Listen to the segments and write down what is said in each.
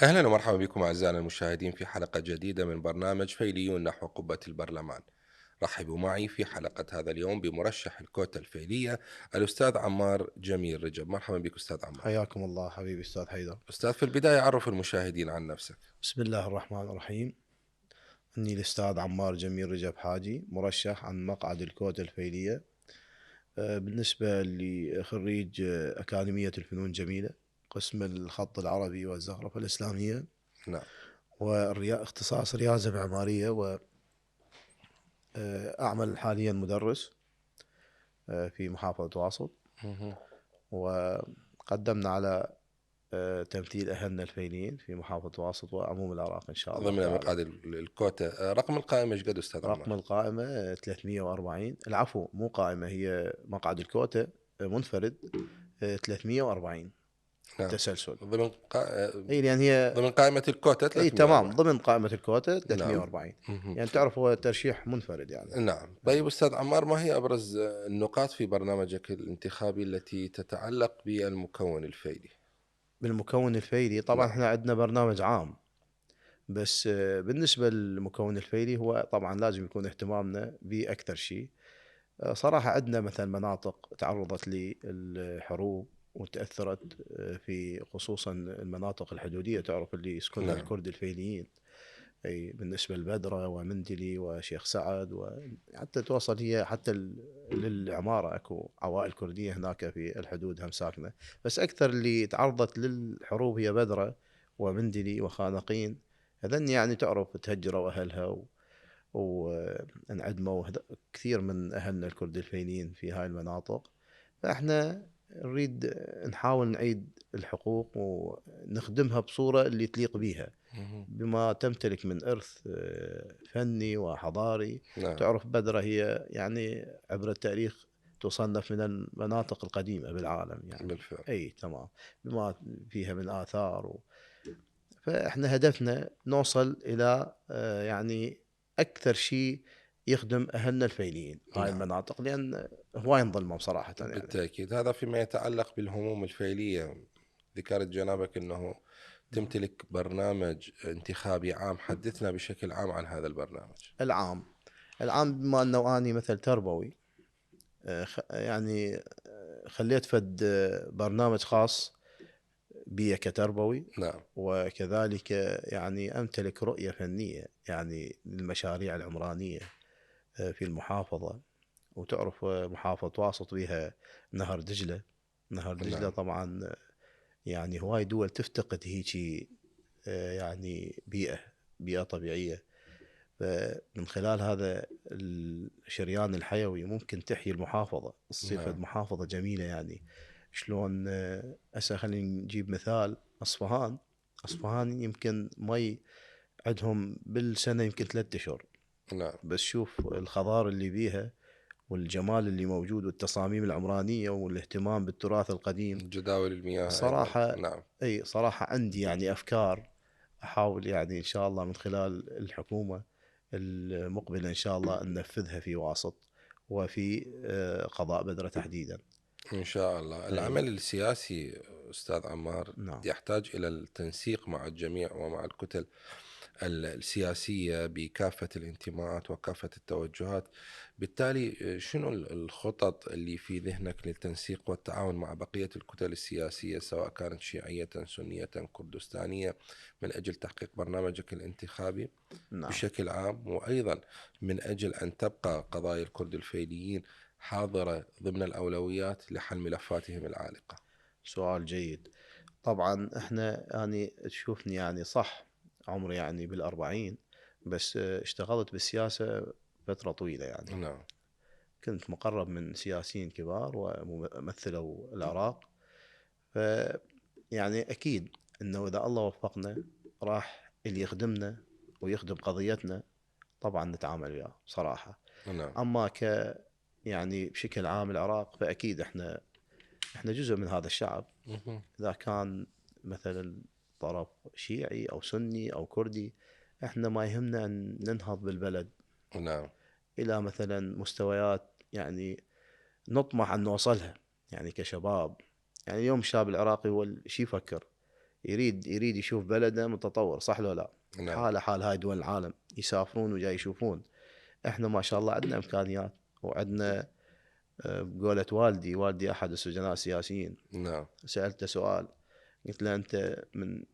أهلا ومرحبا بكم أعزائنا المشاهدين في حلقة جديدة من برنامج فيليون نحو قبة البرلمان. رحبوا معي في حلقة هذا اليوم بمرشح الكوتا الفيلية الأستاذ عمار جميل رجب. مرحبا بك أستاذ عمار. حياكم الله حبيبي أستاذ حيدر. أستاذ، في البداية عرف المشاهدين عن نفسك. بسم الله الرحمن الرحيم. أني الأستاذ عمار جميل رجب حاجي، مرشح عن مقعد الكوتا الفيلية. بالنسبة لخريج أكاديمية الفنون الجميلة، قسم الخط العربي والزخرفة الإسلامية، نعم. اختصاص رياضة معمارية. وأعمل حاليا مدرس في محافظة واسط. مهم. وقدمنا على تمثيل أهلنا الفيليين في محافظة واسط وعموم العراق إن شاء الله ضمن تعالى. مقعد الكوتا، رقم القائمة ايش قد أستاذ رقم عمار؟ القائمة 340، العفو مو قائمة، هي مقعد الكوتا منفرد 340 نعم. تسلسل. ضمن اي لان هي ضمن قائمة الكوتا اي تمام 340. ضمن قائمة الكوتا نعم. 340. مهم. يعني تعرف هو ترشيح منفرد يعني. نعم. اي طيب أستاذ عمار، ما هي أبرز النقاط في برنامجك الانتخابي التي تتعلق بالمكون الفيلي؟ بالمكون الفيلي طبعا نعم. احنا عندنا برنامج عام، بس بالنسبة للمكون الفيلي هو طبعا لازم يكون اهتمامنا بأكثر شيء. صراحة عندنا مثلا مناطق تعرضت للحروب وتأثرت، في خصوصا المناطق الحدودية، تعرف اللي يسكنها نعم. الكرد الفيليين. أي بالنسبة لبدرة ومندلي وشيخ سعد، وحتى توصل هي حتى للعمارة، أكو عوائل كردية هناك في الحدود هم ساكنة. بس أكثر اللي تعرضت للحروب هي بدرة ومندلي وخانقين. هذن يعني تعرف تهجروا أهلها وانعدموا كثير من أهلنا الكرد الفينيين في هاي المناطق. فإحنا نريد نحاول نعيد الحقوق ونخدمها بصورة اللي تليق بيها، مهم. بما تمتلك من إرث فني وحضاري. نعم. تعرف بدرة هي يعني عبر التاريخ تصنف من المناطق القديمة بالعالم يعني. بالفعل. أي تمام، بما فيها من آثار فإحنا هدفنا نوصل إلى يعني أكثر شيء يخدم أهلنا الفيليين هاي نعم. المناطق، لأن هواي نظلمهم صراحة يعني. بالتأكيد، هذا فيما يتعلق بالهموم الفعلية. ذكرت جنابك أنه تمتلك برنامج انتخابي عام. حدثنا بشكل عام عن هذا البرنامج. العام، العام بما أنه أني مثل تربوي، يعني خليت فد برنامج خاص بي كتربوي. نعم. وكذلك يعني أمتلك رؤية فنية يعني للمشاريع العمرانية في المحافظة. وتعرف محافظة واسط بها نهر دجلة. نهر دجلة نعم. طبعا يعني هواي دول تفتقد هيجي يعني بيئة طبيعية. فمن خلال هذا الشريان الحيوي ممكن تحيي المحافظة، تصير نعم. محافظة جميلة يعني. شلون هسه خلينا نجيب مثال أصفهان. أصفهان يمكن مي عندهم بالسنة يمكن 3 أشهر، نعم. بس شوف الخضار اللي بيها والجمال اللي موجود والتصاميم العمرانية والاهتمام بالتراث القديم. جداول المياه أيضا. صراحة نعم. أي صراحة عندي يعني أفكار، أحاول يعني إن شاء الله من خلال الحكومة المقبلة إن شاء الله ننفذها في واسط وفي قضاء بدرة تحديدا. إن شاء الله. أي العمل السياسي أستاذ عمار نعم. يحتاج إلى التنسيق مع الجميع ومع الكتل السياسية بكافة الانتماءات وكافة التوجهات. بالتالي شنو الخطط اللي في ذهنك للتنسيق والتعاون مع بقية الكتل السياسية، سواء كانت شيعية سنية كردستانية، من أجل تحقيق برنامجك الانتخابي نعم، بشكل عام، وأيضا من أجل أن تبقى قضايا الكرد الفيليين حاضرة ضمن الأولويات لحل ملفاتهم العالقة؟ سؤال جيد. طبعا احنا يعني تشوفني يعني صح، عمري يعني بالأربعين، بس اشتغلت بالسياسة فترة طويلة يعني. نعم. كنت مقرب من سياسيين كبار وممثلوا العراق. ف يعني أكيد أنه إذا الله وفقنا راح اللي يخدمنا ويخدم قضيتنا طبعا نتعامل وياه صراحة. نعم. أما يعني بشكل عام العراق فأكيد احنا جزء من هذا الشعب. مهم. إذا كان مثلا طرف شيعي أو سني أو كردي، احنا ما يهمنا أن ننهض بالبلد نعم. إلى مثلا مستويات يعني نطمح أن نوصلها يعني كشباب. يعني اليوم الشاب العراقي هو شي يفكر يريد يشوف بلده متطور، صح لو لا؟ نعم. حاله حال هاي دول العالم، يسافرون وجاي يشوفون. احنا ما شاء الله عندنا امكانيات، وعندنا بقولة والدي احد السجناء السياسيين، نعم. سالته سؤال، قلت له انت من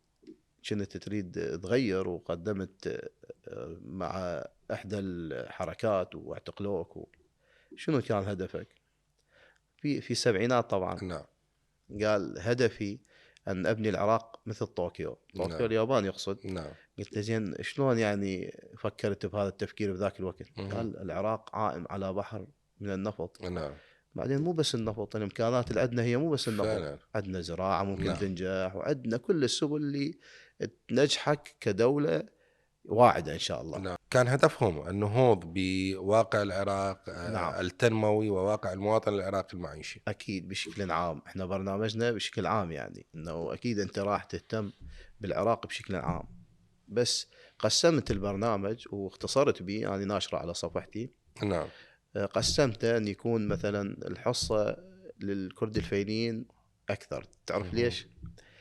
كنت تريد تغير وقدمت مع احدى الحركات واعتقلوك، شنو كان هدفك؟ في السبعينات طبعا. نعم. قال هدفي ان ابني العراق مثل طوكيو نعم. اليابان يقصد. نعم. قلت له زين شلون يعني فكرت بهذا التفكير بذاك الوقت؟ مهم. قال العراق عائم على بحر من النفط. نعم. بعدين مو بس النفط، الامكانات اللي عندنا هي مو بس النفط، فعلا. عندنا زراعه ممكن نعم. تنجح، وعندنا كل السبل اللي تنجحك كدوله واعده ان شاء الله. نعم. كان هدفهم النهوض بواقع العراق نعم التنموي وواقع المواطن العراقي المعيشي. اكيد بشكل عام، احنا برنامجنا بشكل عام يعني انه اكيد انت راح تهتم بالعراق بشكل عام، بس قسمت البرنامج واختصرت به، انا ناشره على صفحتي. نعم. قسمته ان يكون مثلا الحصه للكرد الفينيين اكثر. تعرف مهم. ليش؟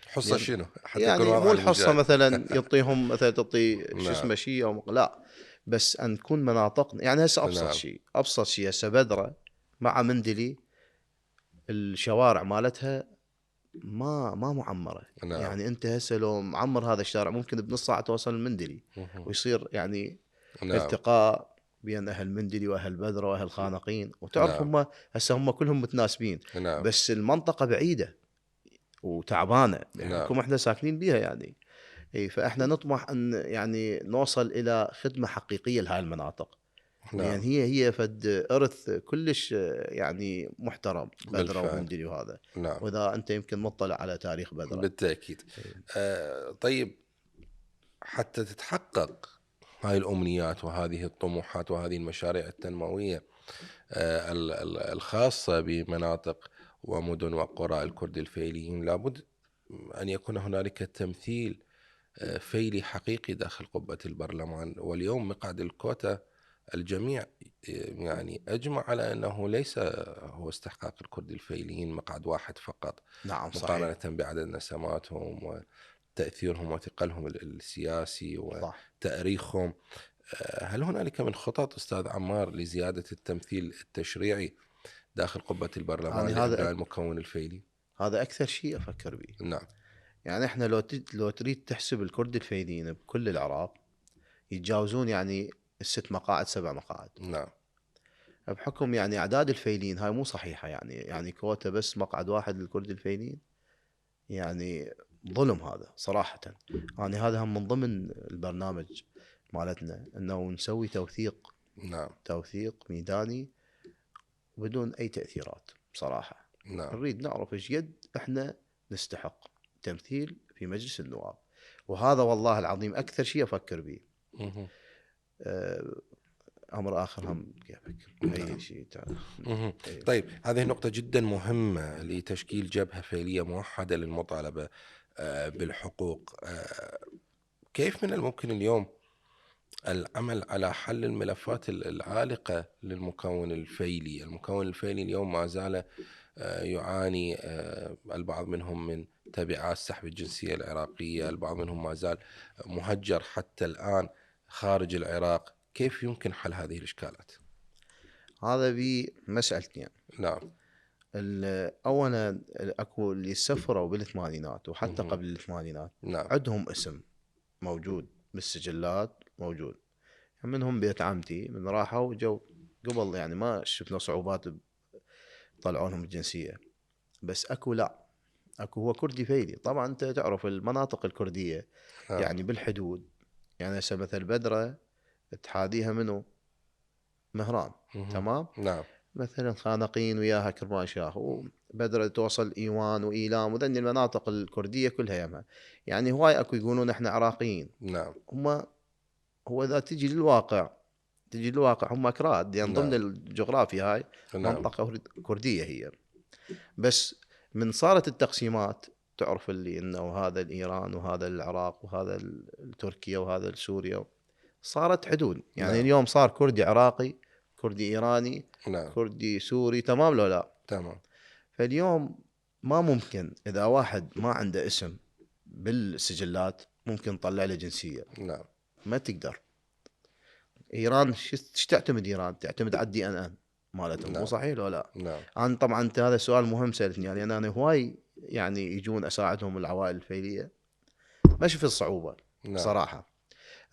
حصة لان شنو حتى يكون يعني واضح مو على الحصه المشاهد. مثلا يعطيهم مثلا تعطي شو نعم. اسمه شيء او لا، بس ان تكون مناطق يعني هسه نعم. ابسط شيء هسه بدره مع مندلي الشوارع مالتها ما معمره. نعم. يعني انت هسه لو معمر هذا الشارع ممكن بنص ساعه توصل المندلي، مهم. ويصير يعني نعم. التقاء بين اهل مندلي واهل بدره واهل خانقين. وتعرف نعم. هم هسه هم كلهم متناسبين، نعم. بس المنطقه بعيده وتعبانه نعم. بحكم احنا ساكنين بيها يعني. اي فاحنا نطمح ان يعني نوصل الى خدمه حقيقيه لهاي المناطق، لان نعم. هي فد ارث كلش يعني محترم بدره بالفعل. ومندلي وهذا. نعم. واذا انت يمكن مطلع على تاريخ بدره. بالتأكيد. إي. طيب، حتى تتحقق هاي الأمنيات وهذه الطموحات وهذه المشاريع التنموية الخاصة بمناطق ومدن وقرى الكرد الفيليين، لابد أن يكون هنالك تمثيل فيلي حقيقي داخل قبة البرلمان. واليوم مقعد الكوتا الجميع يعني أجمع على أنه ليس هو استحقاق الكرد الفيليين مقعد واحد فقط، نعم صحيح. مقارنة بعدد نسماتهم وتأثيرهم وثقلهم السياسي صح. وتأريخهم. هل هنالك من خطط أستاذ عمار لزيادة التمثيل التشريعي داخل قبة البرلمان يعني لإبناء المكون الفيلي؟ هذا اكثر شيء افكر به. نعم. يعني احنا لو تريد تحسب الكرد الفايدين بكل العراق يتجاوزون يعني الست مقاعد 7 مقاعد. نعم. بحكم يعني اعداد الفايلين هاي مو صحيحه، يعني كوتا بس مقعد واحد للكرد الفايلين، يعني ظلم هذا صراحه. يعني هذا هم من ضمن البرنامج مالتنا انه نسوي نعم. توثيق ميداني بدون اي تاثيرات بصراحه. نعم. نريد نعرف ايش قد احنا نستحق تمثيل في مجلس النواب، وهذا والله العظيم اكثر شيء افكر به. مهم. آه، امر اخر هم كيفك اي نعم. شيء تعرف. مهم. أي. طيب، هذه نقطة جدا مهمة لتشكيل جبهة فعلية موحدة للمطالبة بالحقوق. كيف من الممكن اليوم العمل على حل الملفات العالقة للمكون الفيلي؟ المكون الفيلي اليوم ما زال يعاني البعض منهم من تبعات سحب الجنسية العراقية، البعض منهم ما زال مهجر حتى الآن خارج العراق. كيف يمكن حل هذه الإشكالات؟ هذا بمسألتين. نعم. اولا اكو اللي سفروا بالثمانينات وحتى مهم. قبل الثمانينات نعم. عندهم اسم موجود بالسجلات موجود، منهم بيت عمتي من راحوا جو قبل، يعني ما شفنا صعوبات طلعوا لهم الجنسيه. بس اكو لا، اكو هو كردي فيلي. طبعا انت تعرف المناطق الكرديه نعم. يعني بالحدود، يعني هسه مثل بدره تحاديها منو؟ مهران. مهم. تمام. نعم. مثلا خانقين وياها كرماشاه، وبدره توصل ايوان وايلام، وذني المناطق الكرديه كلها يمها. يعني هواي اكو يقولون احنا عراقيين. نعم. هم هو اذا تجي للواقع هم اكراد، يعني ضمن نعم. الجغرافيا هاي نعم. منطقه كرديه هي. بس من صارت التقسيمات تعرف اللي انه هذا الايران وهذا العراق وهذا تركيا وهذا سوريا، صارت حدود. يعني نعم. اليوم صار كردي عراقي، كردي ايراني، نعم. كردي سوري، تمام لو لا؟ تمام. فاليوم ما ممكن اذا واحد ما عنده اسم بالسجلات ممكن تطلع له جنسيه، نعم ما تقدر. ايران ايش تعتمد؟ ايران تعتمد على الدي ان ان مالتهم، مو نعم صحيح ولا لا؟ نعم انا طبعا انت هذا سؤال مهم سالتني، يعني انا هواي يعني يجون اساعدهم العوائل الفيليه، ما اشوف الصعوبه نعم صراحه.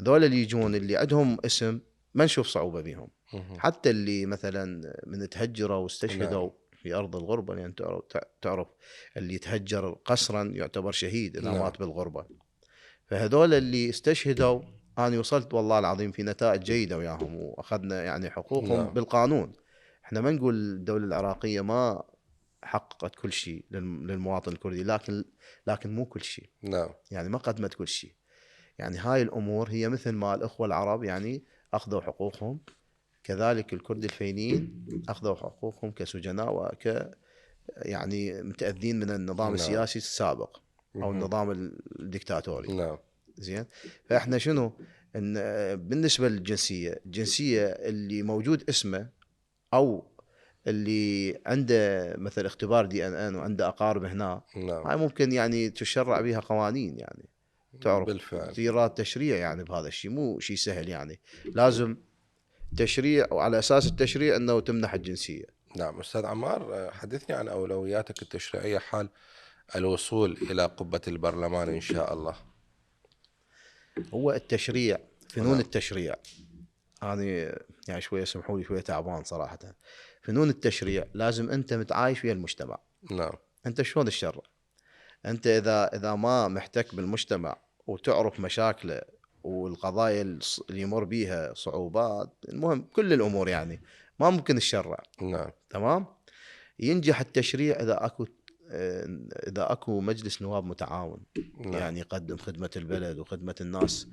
ذول اللي يجون اللي عندهم اسم ما نشوف صعوبه بهم. مهم. حتى اللي مثلا من تهجروا واستشهدوا نعم في ارض الغربه، يعني تعرف اللي يتهجر قسرا يعتبر شهيد اذا نعم مات بالغربه. فهذول اللي استشهدوا انا وصلت والله العظيم في نتائج جيده وياهم، واخذنا يعني حقوقهم نعم بالقانون. احنا ما نقول الدوله العراقيه ما حققت كل شيء للمواطن الكردي، لكن مو كل شيء، نعم يعني ما قدمت كل شيء. يعني هاي الامور هي مثل ما الاخوه العرب يعني اخذوا حقوقهم، كذلك الكرد الفينيين اخذوا حقوقهم كسجناء يعني متاذين من النظام نعم السياسي السابق او مهم. النظام الدكتاتوري. نعم زين. فاحنا شنو ان بالنسبه للجنسيه، الجنسيه اللي موجود اسمه او اللي عنده مثل اختبار دي ان ان وعنده اقارب هنا، نعم هاي ممكن يعني تشرع بها قوانين، يعني تعرف بالفعل. اختيارات تشريع يعني بهذا الشيء مو شيء سهل، يعني لازم تشريع، وعلى اساس التشريع انه تمنح الجنسيه. نعم أستاذ عمار، حدثني عن أولوياتك التشريعية حال الوصول إلى قبة البرلمان إن شاء الله. هو التشريع، فنون نعم التشريع، انا يعني شويه سمحوا لي شويه تعبان صراحه. فنون التشريع لازم انت متعايش ويا المجتمع. نعم انت شلون تشرع؟ انت اذا ما محتك بالمجتمع وتعرف مشاكله والقضايا اللي يمر بيها صعوبات، المهم كل الامور، يعني ما ممكن تشرع. نعم تمام. ينجح التشريع اذا اكو مجلس نواب متعاون، نعم يعني يقدم خدمه البلد وخدمه الناس،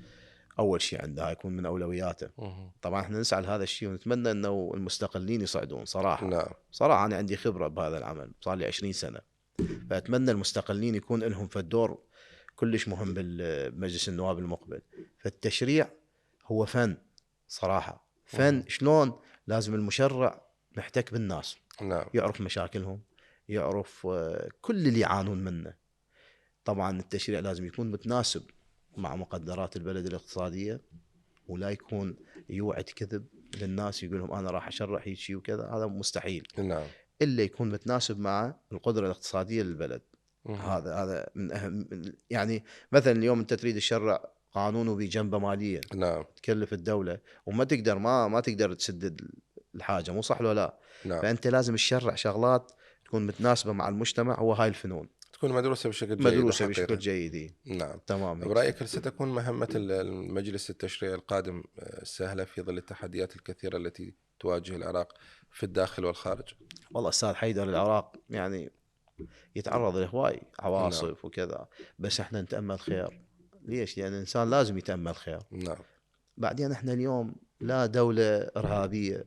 اول شيء عنده يكون من اولوياته. مهم. طبعا احنا نسعى لهذا الشيء ونتمنى انه المستقلين يصعدون صراحه. نعم صراحه انا عندي خبره بهذا العمل، صار لي 20 سنه، فاتمنى المستقلين يكون لهم في الدور كلش مهم بالمجلس النواب المقبل. فالتشريع هو فن صراحه، فن. مهم. شلون؟ لازم المشرع محتك بالناس، نعم يعرف مشاكلهم، يعرف كل اللي يعانون منه. طبعا التشريع لازم يكون متناسب مع مقدرات البلد الاقتصاديه، ولا يكون يوعد كذب للناس يقول لهم انا راح اشرع هيك شيء وكذا، هذا مستحيل. نعم الا يكون متناسب مع القدره الاقتصاديه للبلد. مهم. هذا من اهم، يعني مثلا اليوم انت تريد تشرع قانون وبجنبه ماليه نعم تكلف الدوله، وما تقدر ما تقدر تسدد الحاجه، مو صح ولا لا؟ نعم فانت لازم تشرع شغلات تكون متناسبه مع المجتمع، هو هاي الفنون تكون مدروسة بشكل جيد مدروسه بشكل وحقيقة. جيد. نعم. تمام هيك. برأيك هل ستكون مهمة المجلس التشريعي القادم سهلة في ظل التحديات الكثيرة التي تواجه العراق في الداخل والخارج؟ والله استاذ حيدر، العراق يعني يتعرض لهواي نعم عواصف وكذا، بس احنا نتامل خير. ليش؟ لان الانسان لازم يتامل خير. نعم بعدين احنا اليوم لا دولة إرهابية،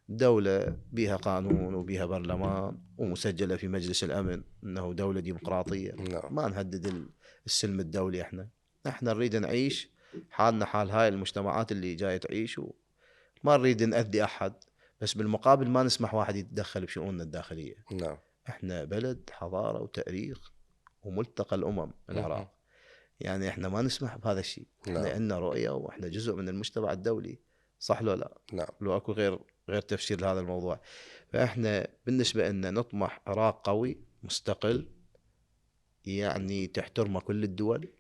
دولة بها قانون وبها برلمان ومسجلة في مجلس الأمن أنه دولة ديمقراطية. نعم ما نهدد السلم الدولي. احنا نريد نعيش حالنا حال هاي المجتمعات اللي جاية تعيش، وما نريد نأذي أحد، بس بالمقابل ما نسمح واحد يتدخل بشؤوننا الداخلية. نعم احنا بلد حضارة وتاريخ وملتقى الأمم العراق، مهم. يعني احنا ما نسمح بهذا الشيء. احنا نعم عندنا رؤية واحنا جزء من المجتمع الدولي، صح لو لا؟ نعم لو اكو غير تفسير لهذا الموضوع. فاحنا بالنسبة لنا نطمح عراق قوي مستقل، يعني تحترمه كل الدول.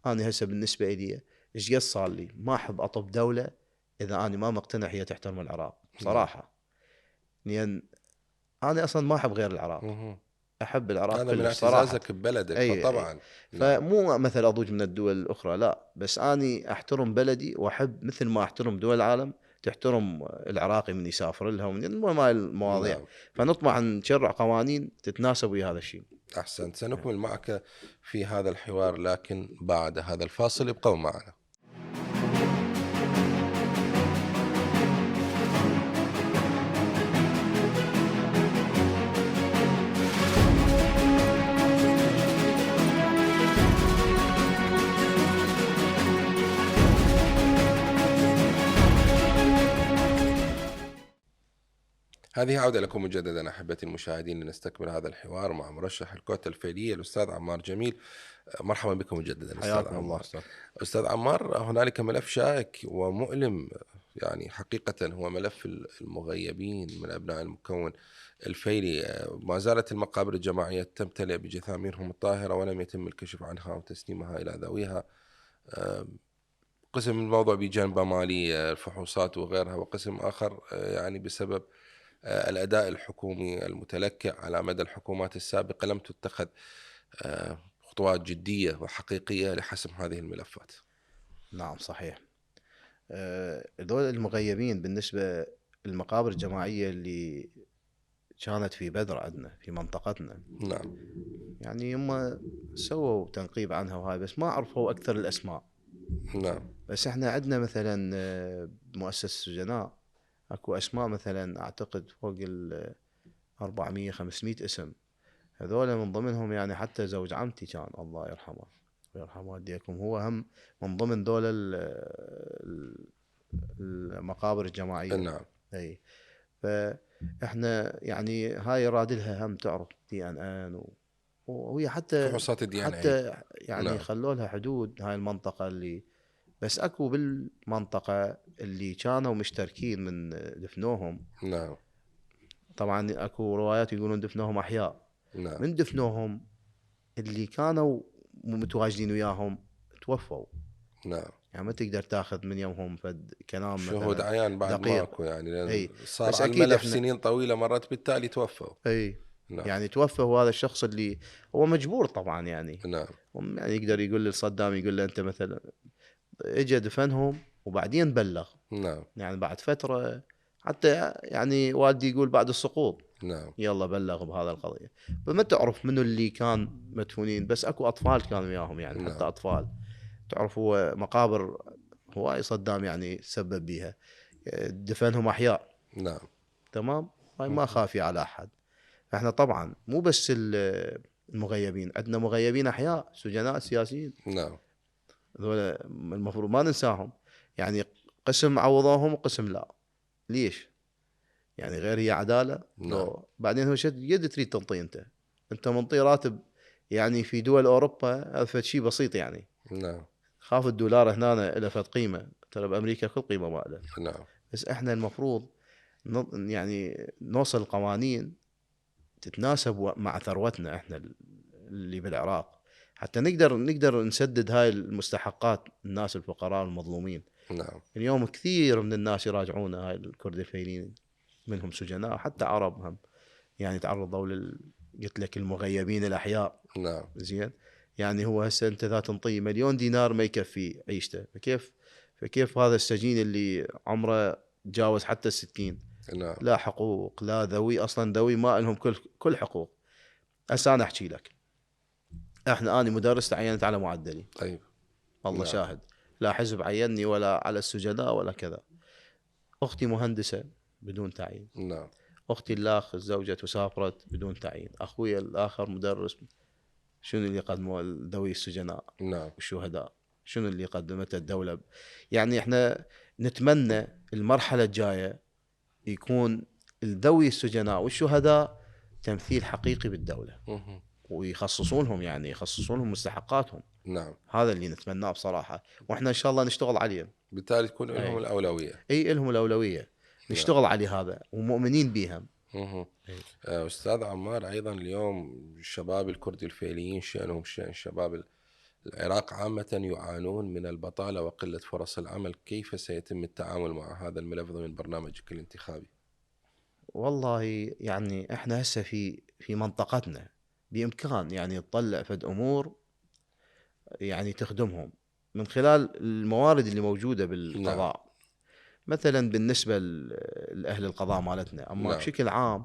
انا هسه بالنسبة لي ايش قد صار لي ما احب اطب دولة اذا انا ما مقتنع هي تحترم العراق صراحة، لان انا اصلا ما احب غير العراق، مهم. احب العراق هذا من كلش صراحة. اعتزازك ببلدك اي فطبعا. نعم فمو مثل اضوج من الدول الاخرى، لا، بس اني احترم بلدي واحب مثل ما احترم دول العالم تحترم العراقي من يسافر لها ومن المهم هاي المواضيع. نعم فنطمح ان نشرع قوانين تتناسب ويا هذا الشيء. أحسنت. سنكمل معك في هذا الحوار لكن بعد هذا الفاصل، ابقوا معنا. هذه عودة لكم مجددا أحبتي المشاهدين لنستكمل هذا الحوار مع مرشح الكوتا الفعلية الأستاذ عمار جميل. مرحبا بكم مجددا أستاذ حياكم الله عمار. أستاذ. أستاذ عمار، هنالك ملف شائك ومؤلم، يعني حقيقة هو ملف المغيبين من أبناء المكون الفيلي. ما زالت المقابر الجماعية تمتلئ بجثامينهم الطاهرة ولم يتم الكشف عنها وتسليمها إلى ذويها. قسم الموضوع بجانب مالي، الفحوصات وغيرها، وقسم آخر يعني بسبب الأداء الحكومي المتلكع على مدى الحكومات السابقة لم تتخذ خطوات جدية وحقيقية لحسم هذه الملفات. نعم صحيح. دول المغيبين بالنسبة للمقابر الجماعية اللي كانت في بدر عندنا في منطقتنا، نعم. يعني هم سووا تنقيب عنها وهاي، بس ما عرفوا أكثر الأسماء. نعم. بس احنا عندنا مثلا مؤسسة السجناء اكو اسماء مثلا اعتقد فوق ال 400 500 اسم. هذول من ضمنهم يعني حتى زوج عمتي كان الله يرحمه ويرحم والديكم، هو هم من ضمن دول المقابر الجماعية. نعم. اي، فاحنا يعني هاي رادلها هم تعرف دي ان وهي حتى فحوصات الدي ان اي. حتى يعني نعم. خلوا لها حدود هاي المنطقة اللي، بس اكو بالمنطقة اللي كانوا مشتركين من دفنوهم. نعم. طبعا اكو روايات يقولون دفنوهم احياء، نعم. من دفنوهم اللي كانوا متواجدين وياهم توفوا. نعم. يعني ما تقدر تاخذ من يومهم فد كلام شهود مثلا عيان بعد دقيق. ماكو، يعني لأن اي صار بس على اكيد الملف احنا، سنين طويلة مرت بالتالي توفوا. اي نعم. يعني توفى هو هذا الشخص اللي هو مجبور طبعا يعني. نعم. يعني يقدر يقول لصدام، يقول له انت مثلا اجى دفنهم وبعدين بلغ، نعم. يعني بعد فترة، حتى يعني والدي يقول بعد السقوط نعم. يلا بلغ بهذا القضية. فما تعرف منو اللي كان مدفونين، بس اكو اطفال كانوا وياهم يعني، حتى نعم. اطفال. تعرف هو مقابر هواي صدام يعني سبب بيها دفنهم احياء. نعم. تمام، هاي ما خافي على احد. احنا طبعا مو بس المغيبين، عندنا مغيبين احياء سجناء سياسيين، نعم. هذول المفروض ما ننساهم. يعني قسم عوضوهم وقسم لا. ليش؟ يعني غير هي عداله؟ نعم. لو بعدين هو شد يد تريد تنطي انت منطي راتب. يعني في دول اوروبا هذا فد شيء بسيط يعني. نعم. خاف الدولار هنا له فد قيمه، ترى بامريكا كل قيمه ما له. نعم. بس احنا المفروض يعني نوصل قوانين تتناسب مع ثروتنا احنا اللي بالعراق، حتى نقدر نسدد هاي المستحقات الناس الفقراء المظلومين. نعم. اليوم كثير من الناس يراجعون هاي الكرد الفيلين، منهم سجناء حتى عرب هم، يعني تعرضوا قلت لك المغيبين الاحياء. نعم. زين، يعني هو هسه انت ذا تنطيه مليون دينار ما يكفي عيشته، فكيف هذا السجين اللي عمره تجاوز حتى 60 نعم. لا حقوق لا ذوي، اصلا ذوي ما لهم كل حقوق. هسه انا احكي لك، انا مدرس تعينت على معدلي، طيب. الله نعم. شاهد، لا حزب عيني ولا على السجناء ولا كذا. اختي مهندسه بدون تعيين، نعم. اختي الاخ زوجته سافرت بدون تعيين، اخوي الاخر مدرس. شنو اللي قدموا ذوي السجناء نعم. والشهداء؟ شنو اللي قدمته الدوله؟ يعني احنا نتمنى المرحله الجايه يكون الذوي السجناء والشهداء تمثيل حقيقي بالدوله، مهم. ويخصصون لهم، يعني يخصصون لهم مستحقاتهم. نعم. هذا اللي نتمناه بصراحه، واحنا ان شاء الله نشتغل عليه. بالتالي تكون لهم اي الأولوية. اي لهم الاولويه، نعم. نشتغل عليه هذا ومؤمنين بيهم. مهم. أي. أستاذ عمار، أيضا اليوم الشباب الكردي الفعليين شأنهم شأن شباب العراق عامة يعانون من البطالة وقلة فرص العمل. كيف سيتم التعامل مع هذا الملف ضمن برنامجك الانتخابي؟ والله يعني احنا هسه في منطقتنا بامكان يعني تطلع فد امور يعني تخدمهم من خلال الموارد اللي موجوده نعم. بالقضاء. مثلا بالنسبه لاهل القضاء مالتنا، اما نعم. بشكل عام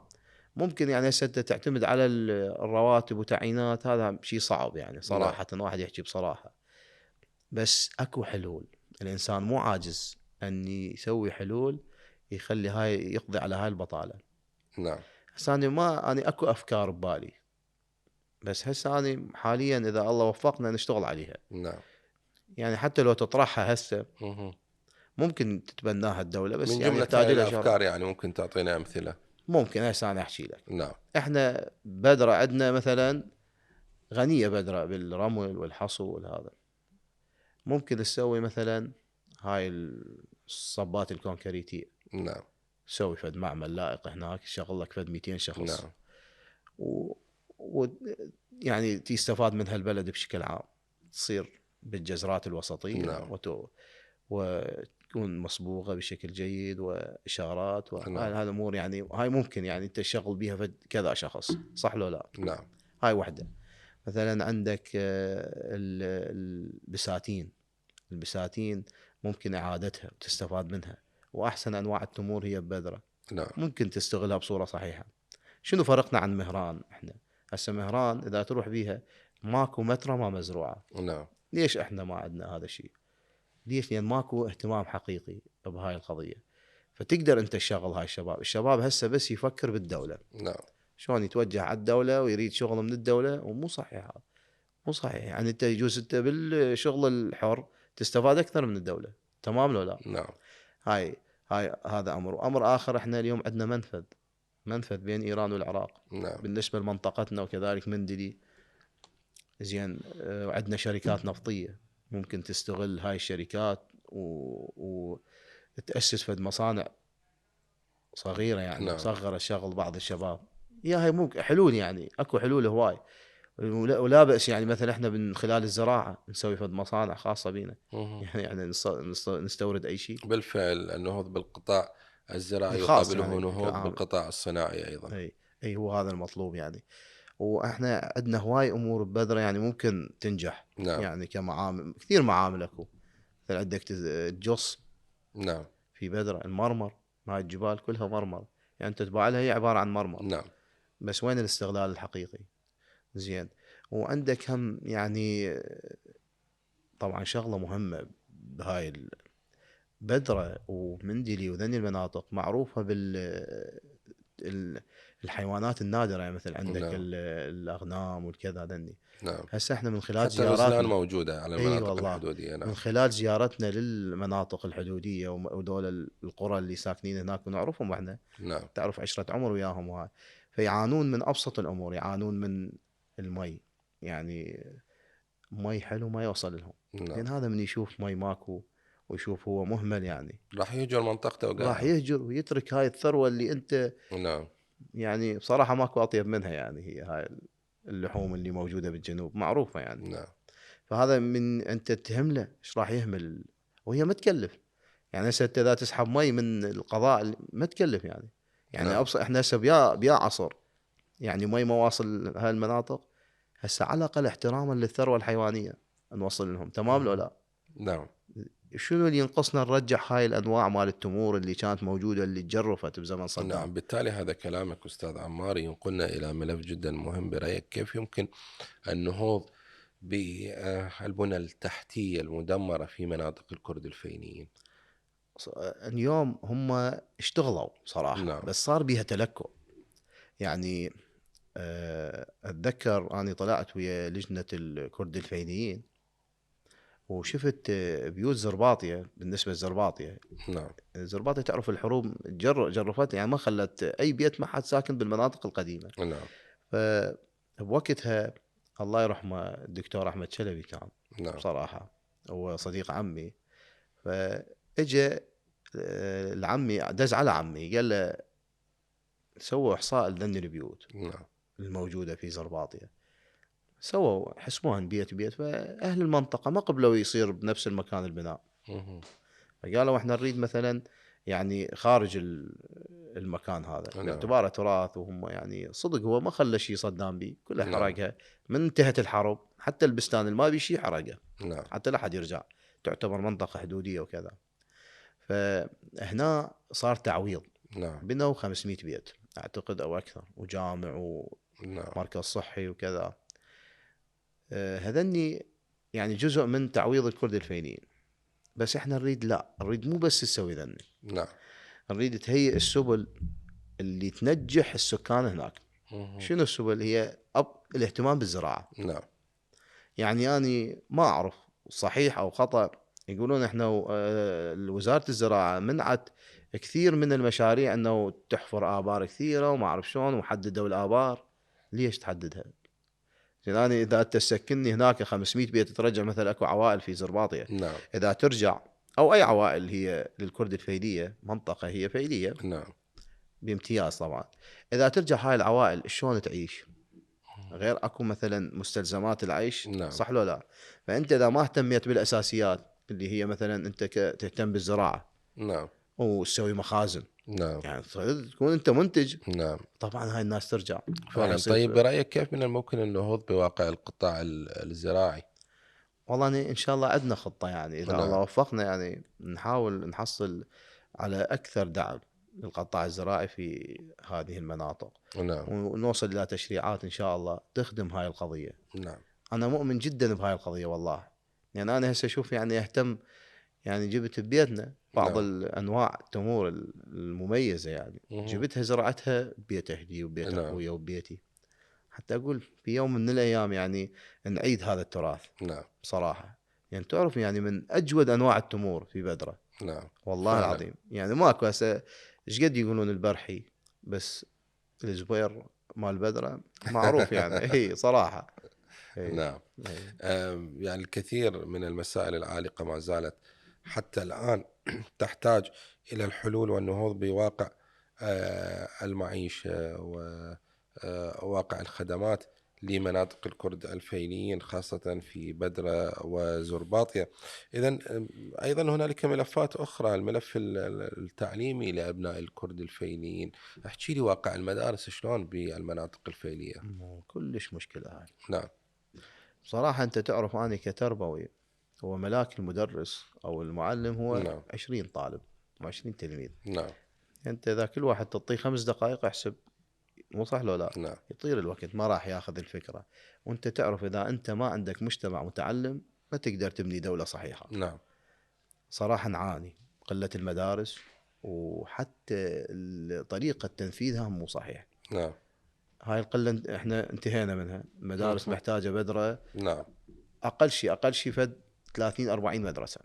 ممكن يعني هسه أنت تعتمد على الرواتب وتعيينات، هذا شيء صعب يعني نعم. صراحه، واحد يحكي بصراحه. بس اكو حلول، الانسان مو عاجز ان يسوي حلول يخلي هاي يقضي على هاي البطاله. نعم. هسه انا اكو افكار ببالي، بس هسه انا حاليا اذا الله وفقنا نشتغل عليها. نعم. يعني حتى لو تطرحها هسه مهم. ممكن تتبناها الدوله، بس من يعني جملة يحتاج هاي لها شرع. الأفكار يعني ممكن تعطينا أمثلة؟ ممكن هسه انا احكي لك. نعم. احنا بدرة عندنا مثلا غنية بدرة بالرمل والحصو والهذا. ممكن تسوي مثلا هاي الصبات الكونكريتية، نعم. تسوي فد معمل لائق هناك، تشغل لك فد 200 شخص، نعم. و... و... يعني تستفاد منها البلد بشكل عام، تصير بالجزرات الوسطية نعم. وتكون مصبوغة بشكل جيد وإشارات وهاي نعم. الأمور. يعني هاي ممكن يعني أنت تشغل بيها فد كذا شخص، صح لو لا؟ نعم. هاي وحدة. مثلا عندك البساتين. البساتين ممكن إعادتها وتستفاد منها، وأحسن أنواع التمور هي ببذرة، نعم. ممكن تستغلها بصورة صحيحة. شنو فرقنا عن مهران؟ احنا هسه مهران اذا تروح بيها ماكو مترة ما مزروعة. نعم. ليش احنا ما عندنا هذا الشيء؟ ليش؟ لان ماكو اهتمام حقيقي بهاي القضية. فتقدر انت تشغل هاي الشباب. الشباب هسه بس يفكر بالدولة، نعم. شلون يتوجه على الدولة ويريد شغل من الدولة، ومو صحيح هذا. مو صحيح. يعني انت يجوز انت بالشغل الحر تستفاد اكثر من الدولة. تمام لو لا؟ نعم. هاي هذا امر اخر. احنا اليوم عندنا منفذ بين ايران والعراق نعم. بالنسبه لمنطقتنا، وكذلك مندلي. زين. وعندنا شركات نفطيه، ممكن تستغل هاي الشركات وتاسس فد مصانع صغيره، يعني نعم. مصغره تشغل بعض الشباب. يا هاي ممكن حلول، يعني اكو حلول هواي. ولا بأس. يعني مثلا احنا من خلال الزراعه نسوي فد مصانع خاصه بينا. مهم. يعني نستورد اي شيء. بالفعل النهوض بالقطاع الزراعي الخاص يقابله يعني بشكل نهوض عام. بالقطاع الصناعي أيضا. اي هو هذا المطلوب يعني. واحنا عندنا هواي امور ببذره يعني ممكن تنجح. نعم. يعني كمعامل، كثير معامل اكو. مثل عندك الجص نعم. في بذره، المرمر. هاي الجبال كلها مرمر، يعني انت تباع لها هي عباره عن مرمر. نعم. بس وين الاستغلال الحقيقي؟ زين. وعندك هم يعني طبعا شغله مهمه بهاي البذره ومندلي وذني المناطق معروفه ال- الحيوانات النادره. يعني مثل عندك نعم. الاغنام والكذا ذني. نعم. هسه احنا من خلال حتى الرزلان زياراتنا. موجودة على اي المناطق والله. الحدودية. من نعم. خلال زيارتنا للمناطق الحدوديه ودول القرى اللي ساكنين هناك ونعرفهم احنا، نعم. تعرف عشره عمر وياهم وهاي. فيعانون من ابسط الامور، يعانون من المي. يعني مي حلو ما يوصل لهم. نعم. لان هذا من يشوف مي ماكو ويشوف هو مهمل، يعني راح يهجر منطقته راح وقاعد. يهجر ويترك هاي الثروه اللي انت نعم. يعني بصراحه ماكو اطيب منها. يعني هي هاي اللحوم اللي موجوده بالجنوب معروفه يعني. نعم. فهذا من انت تهمله ايش راح يهمل، وهي ما تكلف. يعني هسه انت اذا تسحب مي من القضاء ما تكلف يعني. يعني نعم. ابسط احنا هسه بيا عصر يعني مي مواصل هاي المناطق. هسه على الاقل احتراما للثروه الحيوانيه نوصل لهم. تمام لو مهم. لا؟ نعم. شنو اللي ينقصنا نرجع هاي الانواع مال التمور اللي كانت موجوده اللي تجرفت بزمن صدام. نعم. بالتالي هذا كلامك أستاذ عمار ينقلنا إلى ملف جدا مهم برأيك. كيف يمكن النهوض بالبنى التحتية المدمرة في مناطق الكرد الفينيين؟ اليوم هم اشتغلوا صراحه، نعم. بس صار بيها تلكؤ. يعني اتذكر اني طلعت ويا لجنه الكرد الفينيين وشفت بيوت زرباطيه. بالنسبه لزرباطيه، نعم. زرباطيه تعرف الحروب جرفت، يعني ما خلت اي بيت ما حد ساكن بالمناطق القديمه. نعم. فبوقتها الله يرحمه الدكتور احمد شلبي كان نعم. بصراحه هو صديق عمي. فاجى العمي دز على عمي قال له سووا احصاء لذن البيوت نعم. الموجوده في زرباطيه. سووا حسبوهن بيت بيت، فاهل المنطقه ما قبلوا يصير بنفس المكان البناء. مهم. فقالوا احنا نريد مثلا يعني خارج المكان هذا نعم. باعتباره تراث. وهم يعني صدق هو ما خلى شيء صدام به، كله نعم. حرقها. من انتهت الحرب حتى البستان اللي ما بي شيء حرقه، نعم. حتى لا حد يرجع. تعتبر منطقه حدوديه وكذا. فهنا صار تعويض. نعم. بنوا 500 بيت اعتقد او اكثر، وجامع نعم. ومركز صحي وكذا. هذني يعني جزء من تعويض الكرد الفينيين. بس احنا نريد، لا نريد مو بس تسوي ذني، نعم. نريد تهيئ السبل اللي تنجح السكان هناك. مهم. شنو السبل؟ هي الاهتمام بالزراعة. نعم. يعني أنا ما أعرف صحيح أو خطأ. يقولون احنا وزارة الزراعة منعت كثير من المشاريع انه تحفر ابار كثيره وما اعرف شلون وحددوا الابار. ليش تحددها؟ يعني انا اذا انت تسكنني هناك 500 بيت ترجع مثلا اكو عوائل في زرباطيه، نعم اذا ترجع او اي عوائل هي للكرد الفيليه، منطقه هي فيليه نعم بامتياز طبعا، اذا ترجع هاي العوائل شلون تعيش؟ غير اكو مثلا مستلزمات العيش، نعم صح لو لا؟ فانت اذا ما اهتميت بالاساسيات اللي هي مثلا انت تهتم بالزراعه نعم وتسوي مخازن، نعم يعني تكون انت منتج، نعم طبعا هاي الناس ترجع راح فعلا. يصير. طيب برأيك كيف من الممكن النهوض بواقع القطاع الزراعي؟ والله أنا ان شاء الله عندنا خطه، يعني اذا نعم الله وفقنا يعني نحاول نحصل على اكثر دعم للقطاع الزراعي في هذه المناطق، نعم ونوصل الى تشريعات ان شاء الله تخدم هاي القضيه. نعم انا مؤمن جدا بهاي القضيه والله. يعني انا هسه اشوف يعني اهتم، يعني جبت ببيتنا بعض نعم الانواع التمور المميزه، يعني مهم. جبتها زرعتها ببيت اهلي وبيت نعم اخويا وبيتي، حتى اقول في يوم من الايام يعني نعيد هذا التراث نعم بصراحه. يعني تعرف يعني من اجود انواع التمور في بدره، نعم والله فعلا. العظيم. يعني ماكو هسه ايش قد يقولون البرحي، بس الزبير مال بدره معروف يعني اي صراحه. اي نعم. اي يعني الكثير من المسائل العالقة ما زالت حتى الآن تحتاج إلى الحلول والنهوض بواقع المعيشة وواقع الخدمات لمناطق الكرد الفينيين خاصة في بدرة وزرباطية. إذا أيضا هنالك ملفات أخرى، الملف التعليمي لأبناء الكرد الفينيين. احكي لي واقع المدارس شلون بالمناطق الفيلية؟ كلش مشكله هاي نعم بصراحه. انت تعرف اني كتربوي، هو ملاك المدرس او المعلم هو نعم 20 طالب و20 تلميذ. نعم انت اذا كل واحد تعطيه 5 دقائق احسب، مو صح لو لا؟ نعم يطير الوقت، ما راح ياخذ الفكره. وانت تعرف اذا انت ما عندك مجتمع متعلم ما تقدر تبني دوله صحيحه. نعم صراحه نعاني قله المدارس، وحتى طريقه تنفيذها مو صحيح. نعم هاي القله احنا انتهينا منها. المدارس مهم. محتاجه بدره نعم اقل شيء فد 30 40 مدرسه،